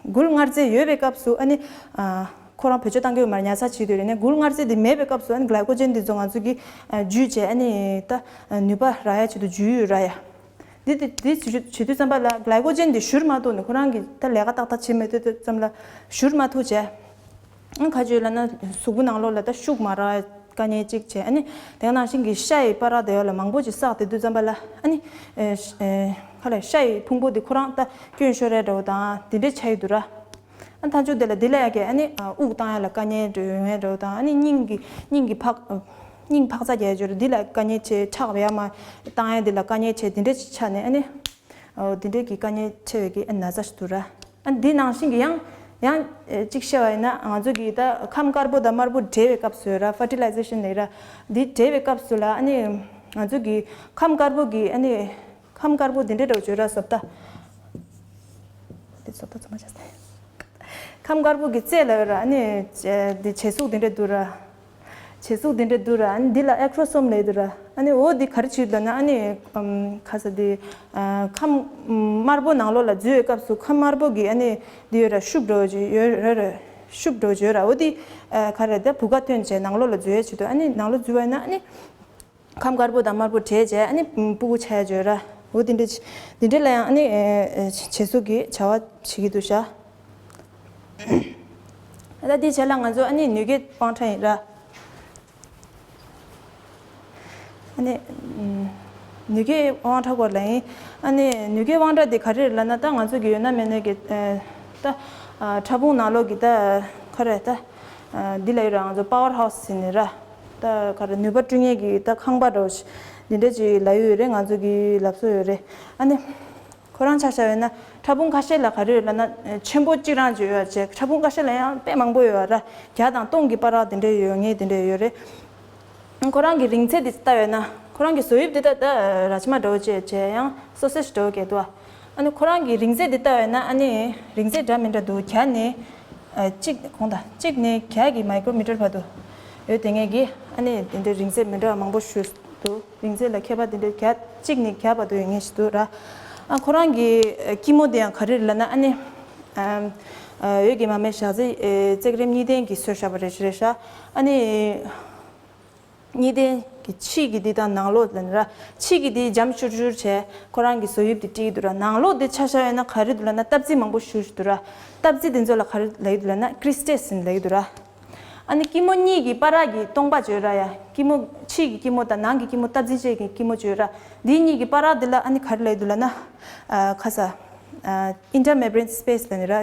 མགུལ་མངར་རྫས་ཡོད་པའི་སྐབས་སུ་ཨ་ནི་ཨ་ཁོ་རང་བེད་སྤྱོད་བཏང་གི་ཡོད་མ་རེད། ཉར་ཚགས་བྱེད་དུས་རེད། ནས་མགུལ་མངར་རྫས་འདི་མེད་པའི་སྐབས་སུ་ཨ་ནི་གླའི་ཀོ་ཇེན་འདི་ཚོ་ང་ཚོ་གི་ཨ་འཇུས་བྱས་ཨ་ནི་ད་ནུས་པ་རག་ཡ་ཆེད་དུ་འཇུས་ཡོད་ར་ཡ། འདི་འདི་འདི་བྱེད་དུས་ཙམ་པ་ལ་གླའི་ཀོ་ཇེན་འདི་བཞུར་མ་ཐུབ་ནས་ཁོ་རང་གི་ད་ལས་ཀ་ཏག་ཏག་བྱེད་མི་ཐུབ་དུས་ཙམ་ལ་བཞུར་མ་ཐུབ་བྱས། ཨ་ཁ་ཆོས་ལབ་ན་གཟུགས་པོ་ནང་ལོགས་ལ་ད་ཤུགས་མ་རག་དཀའ་ངལ་གཅིག་བྱས། ཨ་ནི་དེ་ནང་བཞིན་གྱི་ཤ་ཡི་བར་དེ་ཡོད་ལ་མང་པོ་ཅིག་བསགས་དེ་དུས་ཙམ་པ་ལ་ཨ་ནི་ཨེ་ཤ་ཨེ་ཁ་ལ་ཤ་ཡི་ཕུང་པོ་དེ་ཁོ་རང་ད་སྐྱོན་ཤོར་ཡ་འདྲ་བོ་དང་དེ་འདྲས་ཆགས་ཡོད་འདུག་ར། ཨ་མཐའ་མཇུག་དེ་ལ་དེ་ལ་ཡ་གི་ཨ་ནི་ཨ་དབུགས་བཏང་ཡ་ལ་དཀའ་ངལ་འདྲ་ཡོང་ཡ་འདྲ་བོ་དང་། ཨ་ནི་སྙིང་གི་སྙིང་གི་འཕག་སྙིང་འཕག་འཚག་རྒྱག་ཡ་འཇོར་འདི་ལ་དཀའ་ངལ་ཆེ། ཁྲག་ཡར་མར་བཏང་ཡ་འདི་ལ་དཀའ་ངལ་ཆེ། དེ་འདྲས་ཅིག་ཆགས་ནས་ཨ་ནི། ཨོ་དེ་འདྲའི་གི་དཀའ་ངལ་ཆེ་བའི་གི་ཨ་ན་ཚ་ཞིག་འདུག་ར། ཨ་འདི་ནང་བཞིན་གི་ཡང་ཡང་ཨེ་གཅིག་བཤད་པ་ཡིན་ན་ང་ཚོ་གི་ད་ཁམས་དཀར་པོ་དང་དམར་པོ་འདྲེས་པའི་སྐབས་སུ་ཡོད་ར། ཕར་ཊི་ལའི་ཟེ་ཤན་ལབ་ར། འདི་འདྲེས་པའི་སྐབས་སུ་ལ་ཨ་ནི་ང་ཚོ་གི་ཁམས་དཀར་པོ་གི་ཨ་ནི་ཁམས་དཀར་པོ་འདི་འདྲའི་འདྲ་བོ་བརྗོད་ར་སོབ་ད། འདི་སོབ་ད་ཚང་མ་བྱས་ཏེ། ཁམས་དཀར་པོ་གི་རྩེ་ལ་ཡོད་ར། ཨ་ནི་འདི་བྱད་གཟུགས་འདི་འདྲ་འདུག་ར། བྱད་གཟུགས་འདི་འདྲ་འདུག་ར། ཨ་ནི་འདི་ལ་ཨེ་ཁྲོ་སོམ་ལབ་འདུག་ར། ཨ་ནི་འོ་འདི་ག་རེ་བྱེད་འདུག་ན། ཨ་ནི་ཨམ་ཁ་ས་འདི་ཨ་ཁམས་དམར་པོ་ནང་ལོགས་ལ་འཛུལ་བའི་སྐབས་སུ་ཁམས་དམར་པོ་གི་ཨ་ནི་འདི་ཡོད་ར། ཤུབས་འདྲ་བོ་ཅིག་ཡོད་ར་ར། ཤུབས་འདྲ་བོ་ཅིག་ཡོད་ར། འོ་འདི་ཨ་ག་རེ་ད་བུ་ག་ཐོན་བྱས་ནང་ལོགས་ལ་འཛུལ་ཡ་བྱེད་འདུག་ཨ་ནི་ནང་ལོགས་འཛུལ་བ་ཡིན་ན་ཨ་ནི། ཁམས་དཀར་པོ་དང་དམར་པོ་འདྲེས་བྱས་ཨ་ནི་སྤུ་གུ་ཆགས་ཡ་ཅིག་ཡོད་ར། འོ་དེ་འདྲ་ཅིག་དེ་འདྲ་ལ་ཡང་ཨ་ནི་ཨེ་ཨེ་བྱད་གཟུགས་ཀྱི་བྱ་བ་བྱེད་ཀྱི་འདུག་ཤག་ད་དེའི་རྗེས་ལ་ང་ཚོ་ཨ་ནི་ནུས་སྐྱེད་དབང་ཕྲ་ཡིན་ར། ཨ་ནི་ཨམ་ནུས་སྐྱེད་དབང་ཕྲ་སྐོར་ལ་ཡིན། ཨ་ནི་ནུས་སྐྱེད་དབང་ཕྲ་དེ་ག་རེ་རེད་ལབ་ན། ད་ང་ཚོ་གི་ཡོད་ན་མེད་ན་གི་ཨེ་ད་ཨ་ཕྲ་ཕུང་ནང་ལོགས་ཀྱི་ད་ག་རེ་ད་ཨ་འདི་ལ་ཡོད་ར། ང་ཚོ་པ་ཝར་ཧའུ་སི་ཟེར་ནི་ར། ད་ག་རེ་ནུས་པ་སྤྲོད་མཁན་གྱི་ད་ཁང་པ་འདྲ་བོ་ཞིག་འདི་འདྲ་ཅིག་ལབ་ཡོད་རེད། ང་ཚོ་གི་ལབ་སྲོལ་ཡོད་རེད། ཨ་ནི་ཁོ་རང་ཆ་བཞག་ཡོད་ན་ཕྲ་ཕུང་ཁ་ཤས་ལ་ག་རེ་ཡོད་ལབ་ན། ཆེན་པོ་གཅིག་རང་ཅིག་ཡོད་བྱས། ཕྲ་ཕུང་ཁ་ཤས་ལ་ཡང་དཔེ་མང་པོ་ཡོད་ར། བརྒྱ་དང་སྟོང་གི་བར་དེ་འདྲ་ཡོད་ངེས་དེ་འདྲ་ཡོད་རེད། ཁོ་རང་གི་རིང་ཚད་དེ་ལྟ་ཡོད་ན། ཁོ་རང་གི་བཟོ་དབྱིབས་དེ་ད་ད་ར་ཕྱེ་མ་འདྲ་བོ་བྱས་བྱས་ཡང་སོ་སེ་ཞིག་འདྲ་བོ་གས་འདུག་ཨ་ནི་ཁོ་རང་གི་རིང་ཚད་དེ་ལྟ་ཡོད་ན་ཨ་ནི་རིང་ཚད་འདྲ་མི་འདྲ་འདུག་བརྒྱ་ནས་ཨ་གཅིག་གོང་དང་གཅིག་ནས་བརྒྱ་གི་མའི་ཀྲོ་མི་ཊར་བར་དུ་ཡོད་དེ་ངེས་ཀྱི། ཨ་ནི་དེ་འདྲའི་རིང་ཚད་མི་འདྲ་བ་མང་པོ་ཞིག་འདུག་རིང་ཚད་ལ་ཁྱད་པར་དེ་འདྲའི་བརྒྱ་གཅིག་ནས་བརྒྱ་བར་དུ་ཡོད་ངེས་ཞིག་འདུག་ར། ཨ་ཁོ་རང་གི་ཨ་སྐྱི་མོ་དེ་ཡང་ག་རེ་རེད་ལབ་ན། ཨ་ནི་ཨ་ཨ་འོད་ཀྱི་མ་སྨད་ཞག་རྩི་ཨེ་བརྩེགས་རིམ་གཉིས་ལྡན་གྱི་བཟོས་བཞག་པ་རེད་རེད་ཤག་ཨ་ནི་གཉིས་ལྡན་གྱི་ཕྱི་གི་འདི་དང་ནང་ལོགས་ལ་ནི་ར། ཕྱི་གི་འདི་འཇམ་ཤུར་ཤུར་བྱས་ཁོ་རང་གི་བཟོ་དབྱིབས་དེ་སྤྲད་ཀྱི་འདུག་ར། ནང་ལོགས་འདི་ཆ་བཞག་ཡོད་ན་ག་རེ་འདུག་ལབ་ན་སྟབས་རྩེ་མང་པོ་ཞིག་འདུག་ར། སྟབས་རྩེ་དེ་ཚོ་ལ་ག་རེ་ལབ་ཀྱི་འདུག་ལབ་ན་ཀྲི་སི་ཊལ་ཟེར་ལབ་ཀྱི་འདུག་ར། ཨ་ནི་སྐྱི་མོ་གཉིས་ཀྱི་བར་གྱི་སྟོང་པ་བརྗོད་ར་ཡ། སྐྱི་མོ་ཕྱི་གི་སྐྱི་མོ་དང་ནང་གི་སྐྱི་མོ་སྟབས་རྩེ་བཅས་ཀྱི་སྐྱི་མོ་བརྗོད་ར། འདི་གཉིས་ཀྱི་བར་འདི་ལ་ཨ་ནི་ག་རེ་ལབ་ཀྱི་འདུག་ལབ་ན། ཨ་ཁ་ས། ཨ་ཨིན་ཊར་མེམ་བྷ་རེན་སི་པེ་སི་ལབ་ནི་ར། ཨ་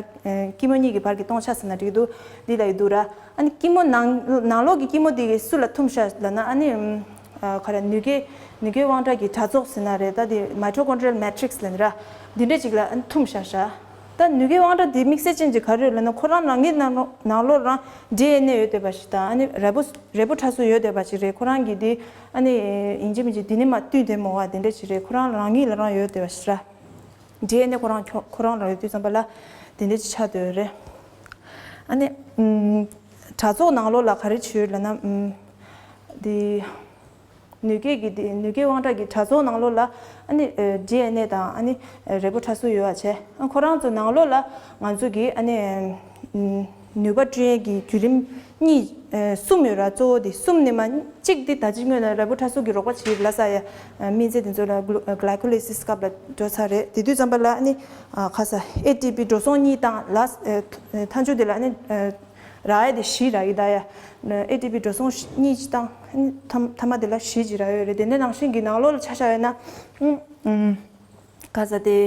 སྐྱི་མོ་གཉིས་ཀྱི་བར་གྱི་སྟོང་ཆ་ཟེར་ན་འགྲིག་གི་འདུག་འདི་ལབ་ཀྱི་འདུག་ར། ཨ་ནི་སྐྱི་མོ་ནང་ནང་ལོགས་ཀྱི་སྐྱི་མོ་འདི་གི་སུ་ལ་ཐུམ་ཤག་ལབ་ན། ཨ་ནི་ཨ་ག་རེ་ནུས་སྐྱེད་ནུས་སྐྱེད་དབང་ཕྲ་གི་དྲ་ཚོགས་ཟེར་ན་རེད། ད་འདི་མའི་ཊོ་ཀོན་ཌི་རི་ཡལ་མེ་ཊི་རིག་སི་ལབ་ནི་ར། འདི་འདྲ་ཅིག་ལ་ཨ་ནི་ཐུམ་ཤག་ཤག་ད་ནུས་སྐྱེད་དབང་ཕྲ་འདི་དམིགས་བསལ་ཅན་གྱི་ག་རེ་ཡོད་ལབ་ན། ཁོ་རང་རང་གི་ནང་ལོགས་ནང་ལོགས་རང་ཌི་ཨེན་ཨེ་ཡོད་བསྡད་པ་ཞིག་དང་། ཨ་ནི་རལ་པོ་རལ་པོ་ཕྲ་སུ་ཡོད་བསྡད་པ་ཞིག་རེད། ཁོ་རང་གི་འདི་ཨ་ནི་ཡིན་གཅིག་མིན་གཅིག་འདི་ནི་མ་བཏུས་བསྡད་མོ་བ་འདི་འདྲ་ཞིག་རེད། ཁོ་རང་རང་ཉིད་ལ་རང་ཡོད་བསྡད་པ་ཞིག་ར། ཌི་ཨེན་ཨེ་ཁོ་རང་ཁོ་ཁོ་རང་ལ་ཡོད་དུས་ཙམ་པ་ལ་དེ་འདྲ་ཅིག་ཆགས་བསྡད་ཡོད་རེད། ཨ་ནི་ཨམ་དྲ་ཚོགས་ནང་ལོགས་ལ་ག་རེ་བྱོས་ལབ་ན། ཨམ་འདི་ནུས་སྐྱེད་ཀྱི་འདི་ནུས་སྐྱེད་དབང་ཕྲ་གི་དྲ་ཚོགས་ནང་ལོགས་ལ་ཨ་ནི་ཨ་ཌི་ཨེན་ཨེ་དང་ཨ་ནི་ཨ་རལ་པོ་ཕྲ་སུ་ཡོད་པ་བྱས། ཨ་ཁོ་རང་ཚོ་ནང་ལོགས་ལ་ང་ཚོ་གི་ཨ་ནི་ཨམ་ ནུས་པ་སྤྲོད་ཡས་ཀྱི་བརྒྱུད་རིམ་གཉིས་ཨ་གསུམ་ཡོད་ར། གཙོ་བོ་དེ་གསུམ་ནས་མ་གཅིག་དེ་ད་ཅི་སྔོན་ལ་ར་བུ་ཁྲ་གསུམ་གྱི་རོགས་པ་བྱེད་ལབ་ས་ཡ། ཨ་སྨན་རྫས་དེ་ཚོ་ལ་གླུ་ཨ་གླའི་ཀོ་ལི་སིས་སྐབས་ལ་འགྲོ་ཚར་རེད། དེ་དུས་ཙམ་པ་ལ་ཨ་ནི་ཨ་ག་ས་ཨེ་ཊི་པི་འགྲོ་སོང་གཉིས་བཏང་ལ། ཨ་མཐའ་མཇུག་དེ་ལ་ཨ་ནི་ཨ་རག་ཡས་དེ་བཞི་རག་གི་ད་ཡ། ཨེ་ཊི་པི་འགྲོ་སོང་གཉིས་བཏང་ཨ་ནི་མཐའ་མཐའ་མ་དེ་ལ་བཞི་ཅིག་རག་ཡོད་རེད། དེ་འདྲ་ནང་བཞིན་གྱི་ནང་ལོགས་ལ་ཆ་བཞག་ཡོད་ན་ཨ་ཨམ། ག་ས་དེ།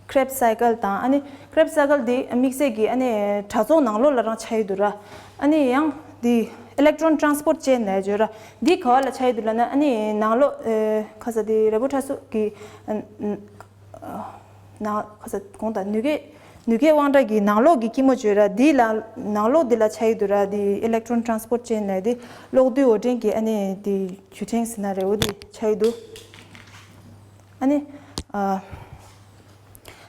ཨ་Krebs cycle དང་ཨ་ནི་Krebs cycle དེ་དམིགས་བསལ་གྱི་ཨ་ནི་དྲ་ཚོགས་ནང་ལོགས་ལ་རང་ཆགས་ཡོད་འདུག་ར། ཨ་ནི་ཡང་དེ་electron transport chain ལབ་ཡོད་ར། འདི་ག་བ་ལ་ཆགས་ཡོད་འདུག་ལབ་ན་ཨ་ནི་ནང་ལོགས་ཨ་ག་ས་དེ་ར་བུ་ཁྲ་གསུམ་གྱི་ཨ་ཨ་ནང་ག་ས་གོང་དང་ནུས་སྐྱེད་ནུས་སྐྱེད་དབང་གྲགས་ཀྱི་ནང་ལོགས་ཀྱི་སྐྱི་མོ་བརྗོད་ར། འདི་ལ་ནང་ལོགས་འདི་ལ་ཆགས་ཡོད་འདུག་ར། དེ་electron transport chain ལབ་དེ་གློག་རྡུལ་འོར་འདྲེན་གྱི་ཨ་ནི་དེ་བརྒྱུད་འཕྲིན་ཟེར་ན་རེད། འོ་དེ་ཆགས་ཡོད་འདུག་ཨ་ནི། ཨ།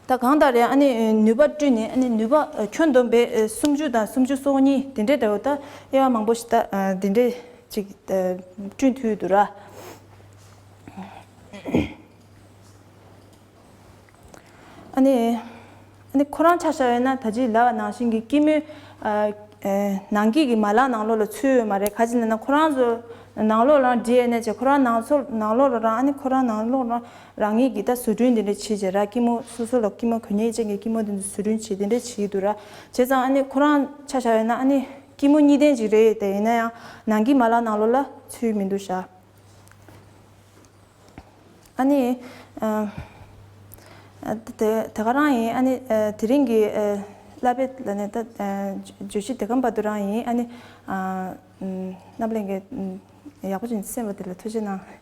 ད་གང་ལྟར་ཡང་ཨ་ནི་ནུས་པ་སྤྲོད་ནས་ཨ་ནི་ནུས་པ་ཨ་ཁྱོན་བསྡོམས་པའི་ཨ་སུམ་ཅུ་དང་སུམ་ཅུ་སོ་གཉིས་དེ་འདྲའི་འདྲ་བོ་ད་དབྱེ་བ་མང་པོ་ཞིག་ད་ཨ་དེ་འདྲའི་ཅིག་ཨ་བསྐྲུན་ཐུབ་འདུག་ར། ཨ་ནི། ཨ་ནི་ཁོ་རང་ཆ་བཞག་ཡོད་ན་ད་ཅི་ལབ་པ་ནང་བཞིན་གྱི་སྐྱི་མོའི་ཨ་ཨ་ནང་སྐྱིད་ཀྱི་མ་ལག་ནང་ལོགས་ལ་ཚུད་ཡོད་མ་རེད། ག་ཅི་ལབ་ན་ཁོ་རང་ཚོ་ནང་ལོགས་ལ་ཌི་ཨེན་ཨེ་བྱས་ཁོ་རང་ནང་ཚོ་ནང་ལོགས་ལ་རང་ཨ་ནི་ཁོ་རང་ནང་ལོགས་ལ་རང་ཉིད་ཀྱི་ད་བཟོ་སྐྲུན་དེ་འདྲ་བྱེད་བྱས་ར། སྐྱི་མོ་སོ་སོ་ལ་སྐྱི་མོ་གོན་ཡས་ཅན་གྱི་སྐྱི་མོ་དེ་ཚོ་བཟོ་སྐྲུན་བྱེད་དེ་འདྲ་བྱེད་འདུག་ར། བྱས་ཙང་ཨ་ནི་ཁོ་རང་ཆ་བཞག་ཡོད་ན་ཨ་ནི་སྐྱི་མོ་གཉིས་ལྡན་ཅིག་རེད། དེ་ཡིན་ན་ཡང་ནང་སྐྱིད་མ་ལག་ནང་ལོགས་ལ་ཚུད་མི་འདུག་ཤག་ཨ་ནི། ཨ། ཨ། དེ་དེ་ག་རང་ཡིན། ཨ་ནི་ཨ་དེ་རིང་གི་ཨ་བསླབ་པའི་ལ་ནས་ད་ཨ་བརྗོད་གཞི་དེ་གམ་བར་དུ་རང་ཡིན། ཨ་ནི་ཨ་ཨམ་རྣམ་གླིང་གི་ཨམ་ཡག་པོ་ཅིག་གསན་པ་དེ་ལ་ཐུགས་རྗེ་གནང་།